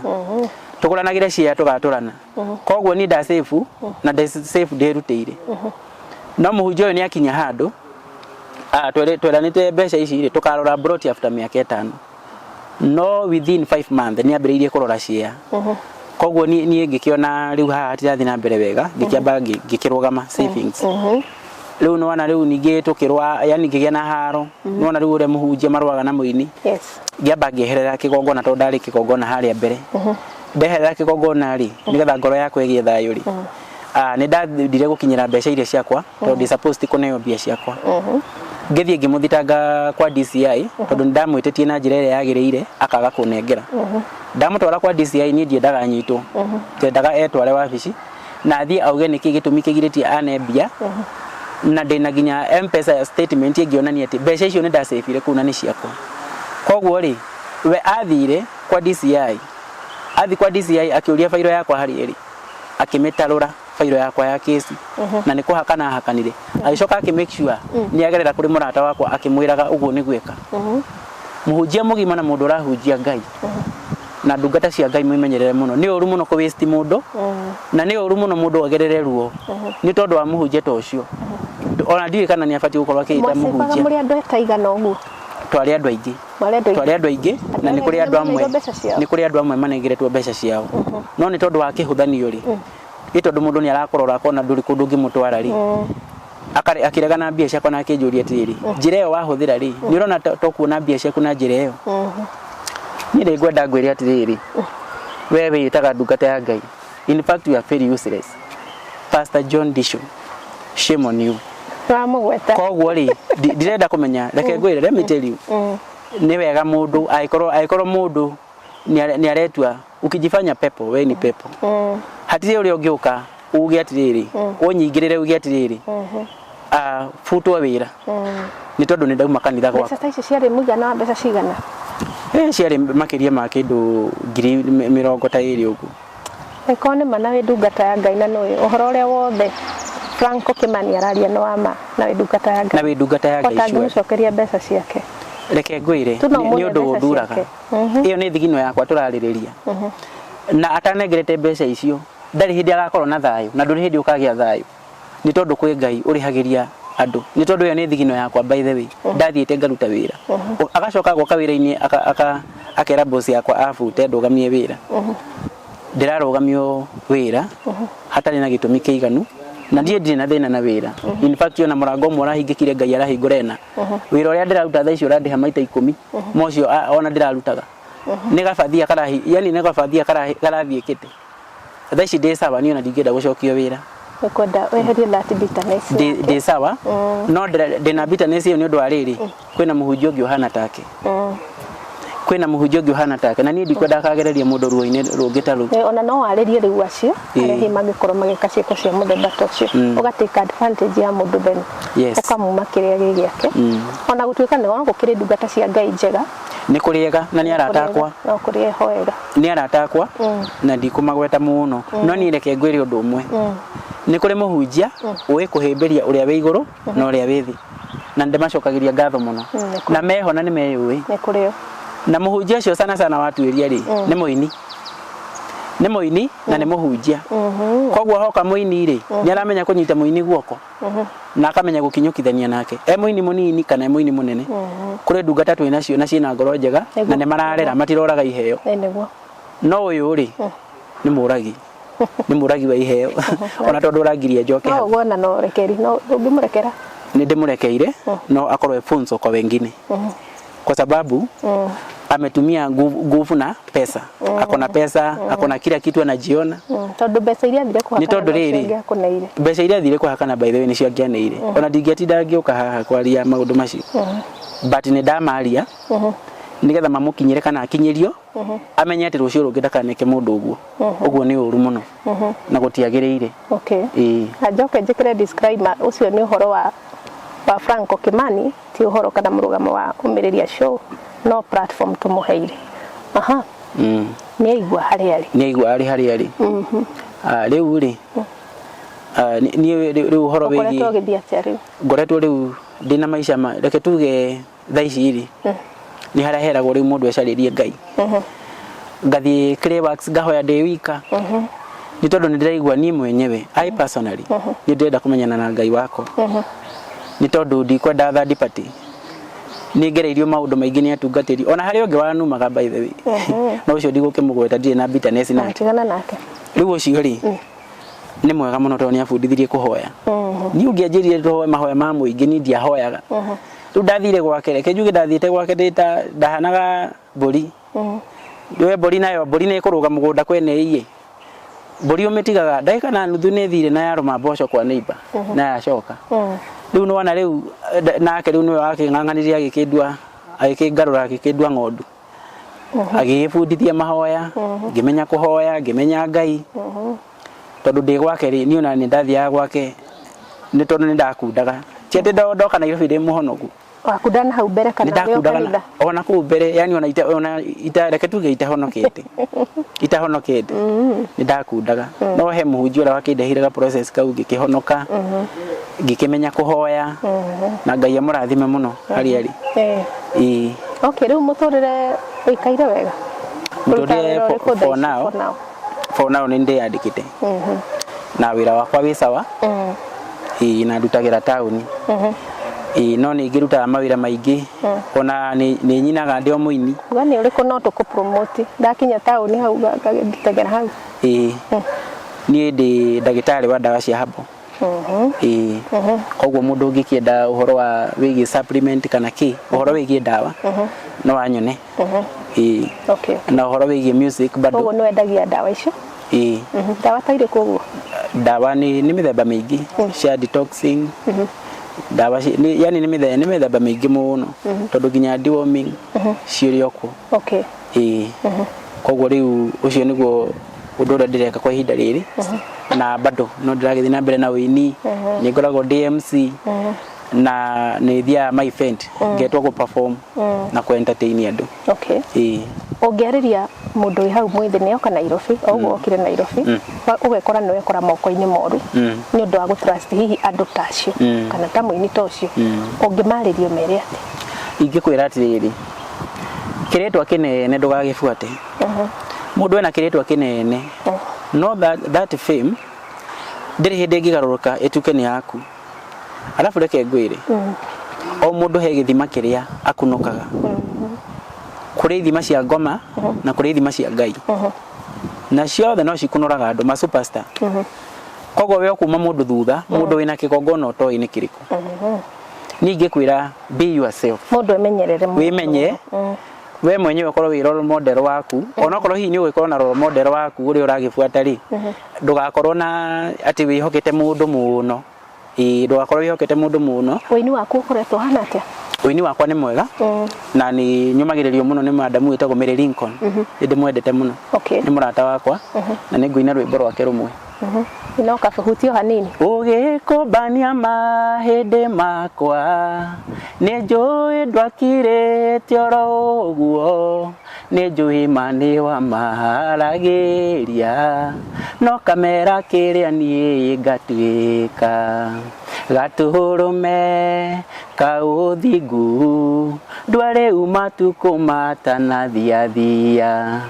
Tũgũranagĩre cia tũgatũrana. Koguo niĩ nda save na nda save ndĩrutĩire. No mũhunjia ũyũ nĩ akinya handũ, tweranĩte mbeca ici rĩ, tũkarora plot after mĩaka 5, no within 5 months nĩ ambĩrĩirie kũrora share. Koguo niĩ ngĩkĩona rĩu haha hatirathiĩ na mbere wega, ngĩkĩamba ngĩkĩrũgama savings. Rĩu nĩwona rĩu ningĩ tũkĩrũa, yani ngĩgĩa na haro, nĩwona rĩu ũrĩa mũhunjia marũaga na mũini. Ngĩamba ngĩeherera kĩgongona, tondũ ndarĩ kĩgongona harĩa mbere. Ndeherera kĩgongona rĩ, nĩgetha ngoro yakwa ĩgĩe thayũ rĩ, nĩ ndathire gũkinyĩra mbeca iria ciakwa, tondũ ndĩ supposed kũneo mbia ciakwa. Ngĩthiĩ ngĩmũthitanga kwa DCI, tondũ nĩ ndamwĩtĩtie na njĩra ĩrĩa yagĩrĩire, akaga kũnengera. Ndamũtwara kwa DCI, niĩ ndiendaga anyitwo, ndendaga etware wabici na athiĩ auge nĩkĩ gĩtũmi kĩgirĩtie ane mbia. Na ndĩna nginya M-Pesa statement ĩngĩonania atĩ mbeca icio nĩ ndacĩbire kũu na nĩ ciakwa. Koguo rĩ, we athire kwa DCI, athiĩ kwa DCI akĩũria bairo yakwa harĩa ĩrĩ, akĩmĩtarũra bairo yakwa ya kesi, na nĩ kũhakana ahakanire. Agĩcoka akĩ make sure nĩ agerera kũrĩ mũrata wakwa akĩmwĩraga ũguo nĩ gwĩka. Mũhunjia mũgima na mũndũ ũrahunjia Ngai na ndungata cia Ngai, mwĩmenyerere mũno. Nĩ ũru mũno kũ waste mũndũ, na nĩ ũru mũno mũndũ agerere ruo nĩ tondũ wa mũhunjia ta ũcio. Ona ndiũĩ kana nĩ abatiĩ gũkorwo akĩĩta Mwacebaga mũhunjia. Mũrĩ andũ etaigana ũguo? Twarĩ andũ aingĩ. Mwarĩ andũ aingĩ. Twarĩ andũ aingĩ, na nĩ kũrĩ andũ amwe maneirwo mbeca ciao? Nĩ kũrĩ andũ amwe manengeretwo mbeca ciao, no nĩ tondũ wa kĩhũthanio rĩ, ĩ tondũ mũndũ nĩ arakũrora akona ndũrĩ kũndũ ũngĩmũtwara rĩ, akĩrega na mbia ciakwa na akĩnjũria atĩrĩrĩ, njĩra ĩyo wahũthĩra rĩ, nĩ ũrona to kuona mbia ciaku na njĩra ĩyo? Niĩ nĩ ngwenda ngwĩre atĩrĩrĩ, we wĩĩtaga ndungata ya Ngai, in fact you are very useless. Pastor John Disho, shame on you. Wamũgweta. Koguo rĩ, ndirenda kũmenya. Reke ngwĩre, let me tell you, nĩ wega mũndũ angĩkorwo mũndũ nĩ aretua, ukijifanya pepo, we ni pepo. Hatirĩ ũrĩa ũngĩũka uge atĩrĩrĩ, ũnyingĩrĩre uge atĩrĩrĩ, futwo wĩra nĩ tondũ nĩ ndauma kanitha Mbeca gwakwa. Ta icio ciarĩ mũigana wa mbeca cigana? Ciarĩ makĩria ma kĩndũ ngiri mĩrongo ta ĩrĩ ũguo. Angĩkorwo nĩ ma na wĩ ndungata ya Ngai na nĩũĩ ũhoro ũrĩa wothe Franco Kimani araria nĩ wa ma na wĩ ndungata ya Na Ngai, wĩ ndungata ya Ngai surely. ũtangĩmũcokeria mbeca ciake. Reke ngwĩre, Tu no nĩ ũmũhe ũndũ mbeca ũnduraga. ciake. Ĩyo nĩ thigino yakwa tũrarĩrĩria. Na atanengerete mbeca icio, ndarĩ hĩndĩ agakorwo na thayũ, na ndũrĩ hĩndĩ ũkagĩa thayũ. Nĩ tondũ kwĩ Ngai ũrĩhagĩria andũ. Nĩ tondũ ĩyo nĩ thigino yakwa by the way. Ndathiĩte ngaruta wĩra. Agacoka agoka wĩra-inĩ akera boss yakwa abute ndũgamie wĩra. Ndĩrarũgamio wĩra hatarĩ na gĩtũmi kĩiganu na niĩ ndirĩ na thĩna na wĩra. In fact ona mũrango ũmwe ũrahingĩkire Ngai arahingũra ĩna. Wĩra ũrĩa ndĩraruta thaa ici ũrandĩha maita ikũmi ma ũcio ona ndĩrarutaga. Nĩ gabathia karahi, yani nĩ gabathia karathiĩkĩte. Thaa ici ndĩ sawa niĩ ona ndingĩenda gũcokio wĩra. Ũkwenda weherie that bitterness Ndĩ yake. ndĩ sawa no ndĩna bitterness ĩyo nĩ ũndũ wa rĩrĩ, kwĩna mũhunjia ũngĩ ũhana take. Kwĩna mũhunjia ũngĩ ũhana take na niĩ ndikwenda akagereria mũndũ ruo-inĩ rũngĩ ta rũu. Ona no warĩrie rĩu acio arĩa hihi mangĩkorwo magĩka ciĩko cia mũthemba ta ũcio, ũga take advantage ya mũndũ then ũkamuma kĩrĩa gĩ gĩake. Ona gũtuĩka nĩ no gũkĩrĩ ndungata cia Ngai njega. Nĩ kũrĩ ega na nĩ arata akwa. No kũrĩ ehoega. Nĩ arata akwa na ndikũmagweta mũno, no niĩ reke ngwĩre ũndũ ũmwe. Nĩ kũrĩ mũhunjia ũĩ kũhĩmbĩria ũrĩa wĩ igũrũ na ũrĩa wĩ thĩ, na nĩndĩmacokagĩria ngatho mũno, na meho na nĩ meyũĩ. Nĩ kũrĩ o. Na mũhunjia ũcio sana sana watuĩria rĩ, nĩ mũini. Nĩ mũini na nĩ mũhunjia. Koguo hoka mũini rĩ, nĩ aramenya kũnyita mũini guoko na akamenya gũkinyũkithania nake, e mũini mũnini kana e mũini mũnene. Kũrĩ ndungata twĩ nacio na ciĩna ngoro njega na nĩ mararera, matiroraga iheo. Nĩguo. No ũyũ rĩ, nĩ mũragi. Nĩ mũragi wa iheo. Ona tondũ ũrangiria njoke hau. No ũguo ona no rekeri, no ũngĩmũrekera? Nĩ ndĩmũrekeire, no akorwo e funzo kwa wengine. Kwa sababu ametumia nguvu na pesa. Akona pesa, akona kila kitu anajiona. Tondũ mbeca iria athire kũhakana. Nĩ tondũ rĩrĩ, mbeca iria athire kũhakana by the way nĩcio angĩaneire. Ona ndingĩatinda ngĩũka haha kwaria maũndũ macio. But nĩ ndamaria nĩgetha mamũkinyĩre kana akinyĩrio, amenye atĩ rũciũ rũngĩ ndakaneke mũndũ ũguo. Ũguo nĩ ũru mũno na gũtiagĩrĩire. Okay. Ĩĩ. Na njoke njĩkĩre disclaimer, ũcio nĩ ũhoro wa Franco Kimani, ti ũhoro kana mũrũgamo wa Ũmĩrĩria Show, no platform tũmũheire. Aha. Nĩ aigua harĩa arĩ. Nĩ aigua arĩ harĩa arĩ. Rĩu rĩ, niĩ rĩu ũhoro wĩgiĩ ũkoretwo ũgĩthiĩ atĩa rĩu? Ngoretwo rĩu ndĩna maica ma, reke tuge thaa ici rĩ, nĩ harĩa heragwo rĩu mũndũ ecarĩrie Ngai. Ngathiĩ Clayworks ngahoya ndĩ wika. Nĩ tondũ nĩ ndĩraigua niĩ mwenyewe, I personally, nĩ ndĩrenda kũmenyana na Ngai wakwa. Nĩ tondũ ndikwenda third party. Nĩ ngereirio maũndũ maingĩ nĩ atungatĩri. Ona harĩ ũngĩ wanumaga by the way. No ũcio ndigũkĩmũgweta, ndirĩ na bitterness nake. Tigana nake. Rĩu ũcio rĩ, nĩ mwega mũno tondũ nĩ abundithirie kũhoya. Niĩ ũngĩanjĩrire tũhoe mahoya ma mũingĩ, niĩ ndiahoyaga. Rĩu ndathire gwake, reke njuge ndathiĩte gwake ndĩ ta ndahanaga mbũri. We mbũri nayo, mbũri nĩ ĩkũrũga mũgũnda kwene ĩiye. Mbũri ũmĩtigaga ndagĩka na nuthu nĩ ĩthire na yarũma mboco kwa neighbor na yacoka. Rĩu nĩwona rĩu nake rĩu nĩwe wakĩng'ang'anire agĩkĩndua, agĩkĩngarũra agĩkĩndua ng'ondu. Agĩgĩbundithia mahoya, ngĩmenya kũhoya, ngĩmenya Ngai. Tondũ ndĩ gwake rĩ, niĩ ona nĩ ndathiaga gwake nĩ tondũ nĩ ndakundaga. Ti atĩ ndoka Nairobi ndĩ mũhonoku. Wakunda na hau mbere kana ũrĩ o kanitha? Ona kũu mbere, yani ona ita, ona ita, reke tuge itahonokete. Itahonokete. Nĩ ndakundaga. No he mũhunjia ũrĩa wakĩndehire ga process kau ngĩkĩhonoka. Ngĩkĩmenya kũhoya. Na Ngai amũrathime mũno harĩa arĩ. Ĩĩ. Okay, rĩu mũtũrĩre ũikaire wega? Mũtũrĩre for now. For now nĩ ndĩyandĩkĩte. Na wĩra wakwa wĩ sawa. Ĩĩ, na ndutagĩra taũni. Ĩĩ, no nĩ ngĩrutaga mawĩra maingĩ. Ona nĩ nyinaga ndĩ o mũini. Uga nĩ ũrĩkũ no tũkũ promote. Ndakinya taũni hau ngagĩrutagĩra hau. Ĩĩ. Niĩ ndĩ ndagĩtarĩ wa ndawa cia herbal. Ĩĩ. Koguo mũndũ ũngĩkĩenda ũhoro wa wĩgiĩ supplement kana kĩ, ũhoro wĩgiĩ ndawa, no anyone. Ĩĩ. Okay. Na ũhoro wĩgiĩ music bado. Koguo nĩ wendagia ndawa icio? Ĩĩ. Ndawa ta irĩkũ ũguo? Ndawa nĩ mĩthemba mĩingĩ cia detoxing. Ndawa yani nĩ mĩthemba mĩingĩ mũno tondũ nginya deworming ciĩrĩ o kuo. Okay. Ĩĩ. Koguo rĩu ũcio nĩguo ũndũ ũrĩa ndĩreka kwa ihinda rĩrĩ. Na bado no ndĩragĩthiĩ na mbere na ũini. Nĩ ngoragwo ndĩ MC. Na nĩ thiaga ma event ngetwo gũ perform na kũ entertain andũ. Ĩĩ. Ũngĩarĩria mũndũ wĩ hau mwĩthĩ nĩ oka Nairobi, o ũguo okire Nairobi, ũgekora nĩ wekora moko-inĩ moru nĩ ũndũ wa gũ trust hihi andũ ta acio kana ta mũini ta ũcio, ũngĩmarĩria ũmere atĩa? Ingĩkwĩra atĩrĩrĩ, kĩrĩtwa kĩnene ndũgagĩbuate. Mũndũ ena kĩrĩtwa kĩnene, no that fame ndĩrĩ hĩndĩ ĩngĩgarũrũka ĩtuĩke nĩ yaku. Arabu reke ngwĩre, o mũndũ he gĩthima kĩrĩa akunũkaga. Kũrĩ ithima cia ngoma na kũrĩ ithima cia Ngai, na ciothe no cikunũraga andũ ma superstar. Koguo we ũkuma mũndũ thutha, mũndũ wĩna kĩgongona ũtoĩ nĩ kĩrĩkũ. Niĩ ingĩkwĩra, be yourself. Mũndũ emenyerere mũno. Wĩmenye we mwenyewe, ũkorwo wĩ role model waku. Onokorwo hihi nĩ ũgĩkorwo na role model waku ũrĩa ũragĩbuata rĩ, ndũgakorwo na atĩ wĩhokete mũndũ mũno. Ĩĩ, ndũgakorwo wĩhokete mũndũ mũno. Ũini waku ũkoretwo ũhana atĩa? Ũini wakwa nĩ mwega na nĩ nyũmagĩrĩrio mũno nĩ madamu wĩtagwo Mary Lincoln. Nĩ ndĩmwendete mũno. Nĩ mũrata wakwa na nĩ ngũina rwĩmbo rwake rũmwe. No kabuhutio hanini. Ũgĩkũmbania mahĩndĩ makwa, nĩ njũĩ ndwakirĩte oro ũguo, nĩ njũĩ ma nĩ wamaharagĩria, no kamera kĩrĩa niĩ ngatuĩka gatũrũme kaũthingu, ndwarĩu matukũ matanathiathia,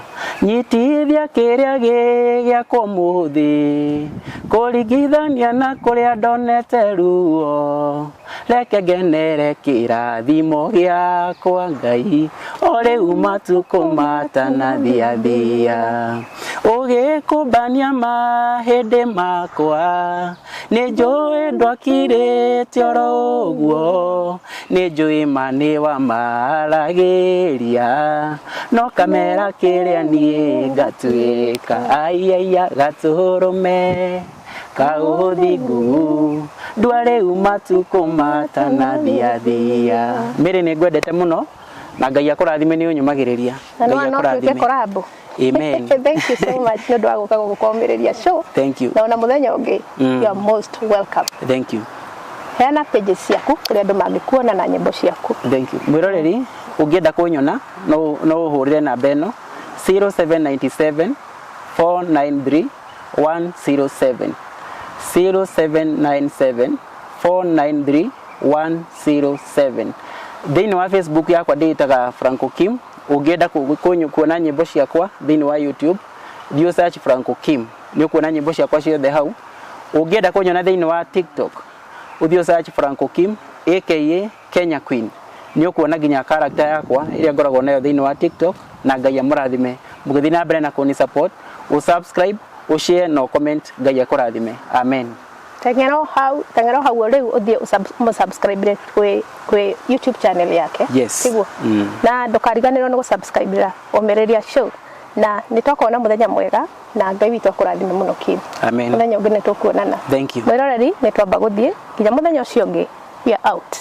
nyitithia kĩrĩa gĩ gĩakwa ũmũthĩ, kũringithania na kũrĩa ndonete ruo, reke ngenere kĩrathimo gĩakwa Ngai, o rĩu matukũ matanathiathia. Ũgĩkũmbania mahĩndĩ makwa, nĩ njũĩ ndwakirĩte oro ũguo, nĩ njũĩ ma nĩ wamaragĩria, no kamera kĩrĩa niĩ ngatuĩka aiaia gatũrũme kaũthingu, ndwarĩu matukũ matanathiathia. Mary, nĩ ngwendete mũno na Ngai akũrathime, nĩ ũnyũmagĩrĩria. Na Ngai no no tuĩke akũrathime. Collabo. Amen. Thank you so much nĩ ũndũ wa gũka gũkũ kũmĩrĩria show. Thank you. Na ona mũthenya ũngĩ, you are most welcome. Thank you. Heana pages ciaku kũrĩa andũ mangĩkuona na nyĩmbo ciaku. Thank you. Mwĩroreri, ũngĩenda kũnyona no ũhũrĩre namba ĩno, 0797 493 107, 0797 493 107. Thĩinĩ wa Facebook yakwa ndĩĩtaga Franco Kim. Ũngĩenda kuona nyĩmbo ciakwa thĩinĩ wa YouTube, thiĩ search Franco Kim, nĩ ũkuona nyĩmbo ciakwa ciothe hau. Ũngĩenda kũnyona thĩinĩ wa TikTok, ũthiĩ search Franco Kim aka Kenya Queen, nĩ ũkuona nginya character yakwa ĩrĩa ngoragwo nayo thĩinĩ wa TikTok. Na Ngai amũrathime mũgĩthiĩ na mbere na kũni support, ũ subscribe, ũ share na ũ comment. Ngai akũrathime, amen. Teng'era hau, teng'era hau rĩu, ũthiĩ ũmũ-subscribe kwĩ YouTube channel yake. Yes. Tiguo? Mm. Na ndũkariganĩrwo nĩ gũ-subscribe Ũmĩrĩria Show, na nĩ twakorwo na mũthenya mwega, na Ngai witũ akũrathime mũno, Kim. Amen. Mũthenya ũngĩ nĩ tũkuonana. Thank you. Mwĩroreri, nĩ twamba gũthiĩ nginya mũthenya ũcio ũngĩ. We are out.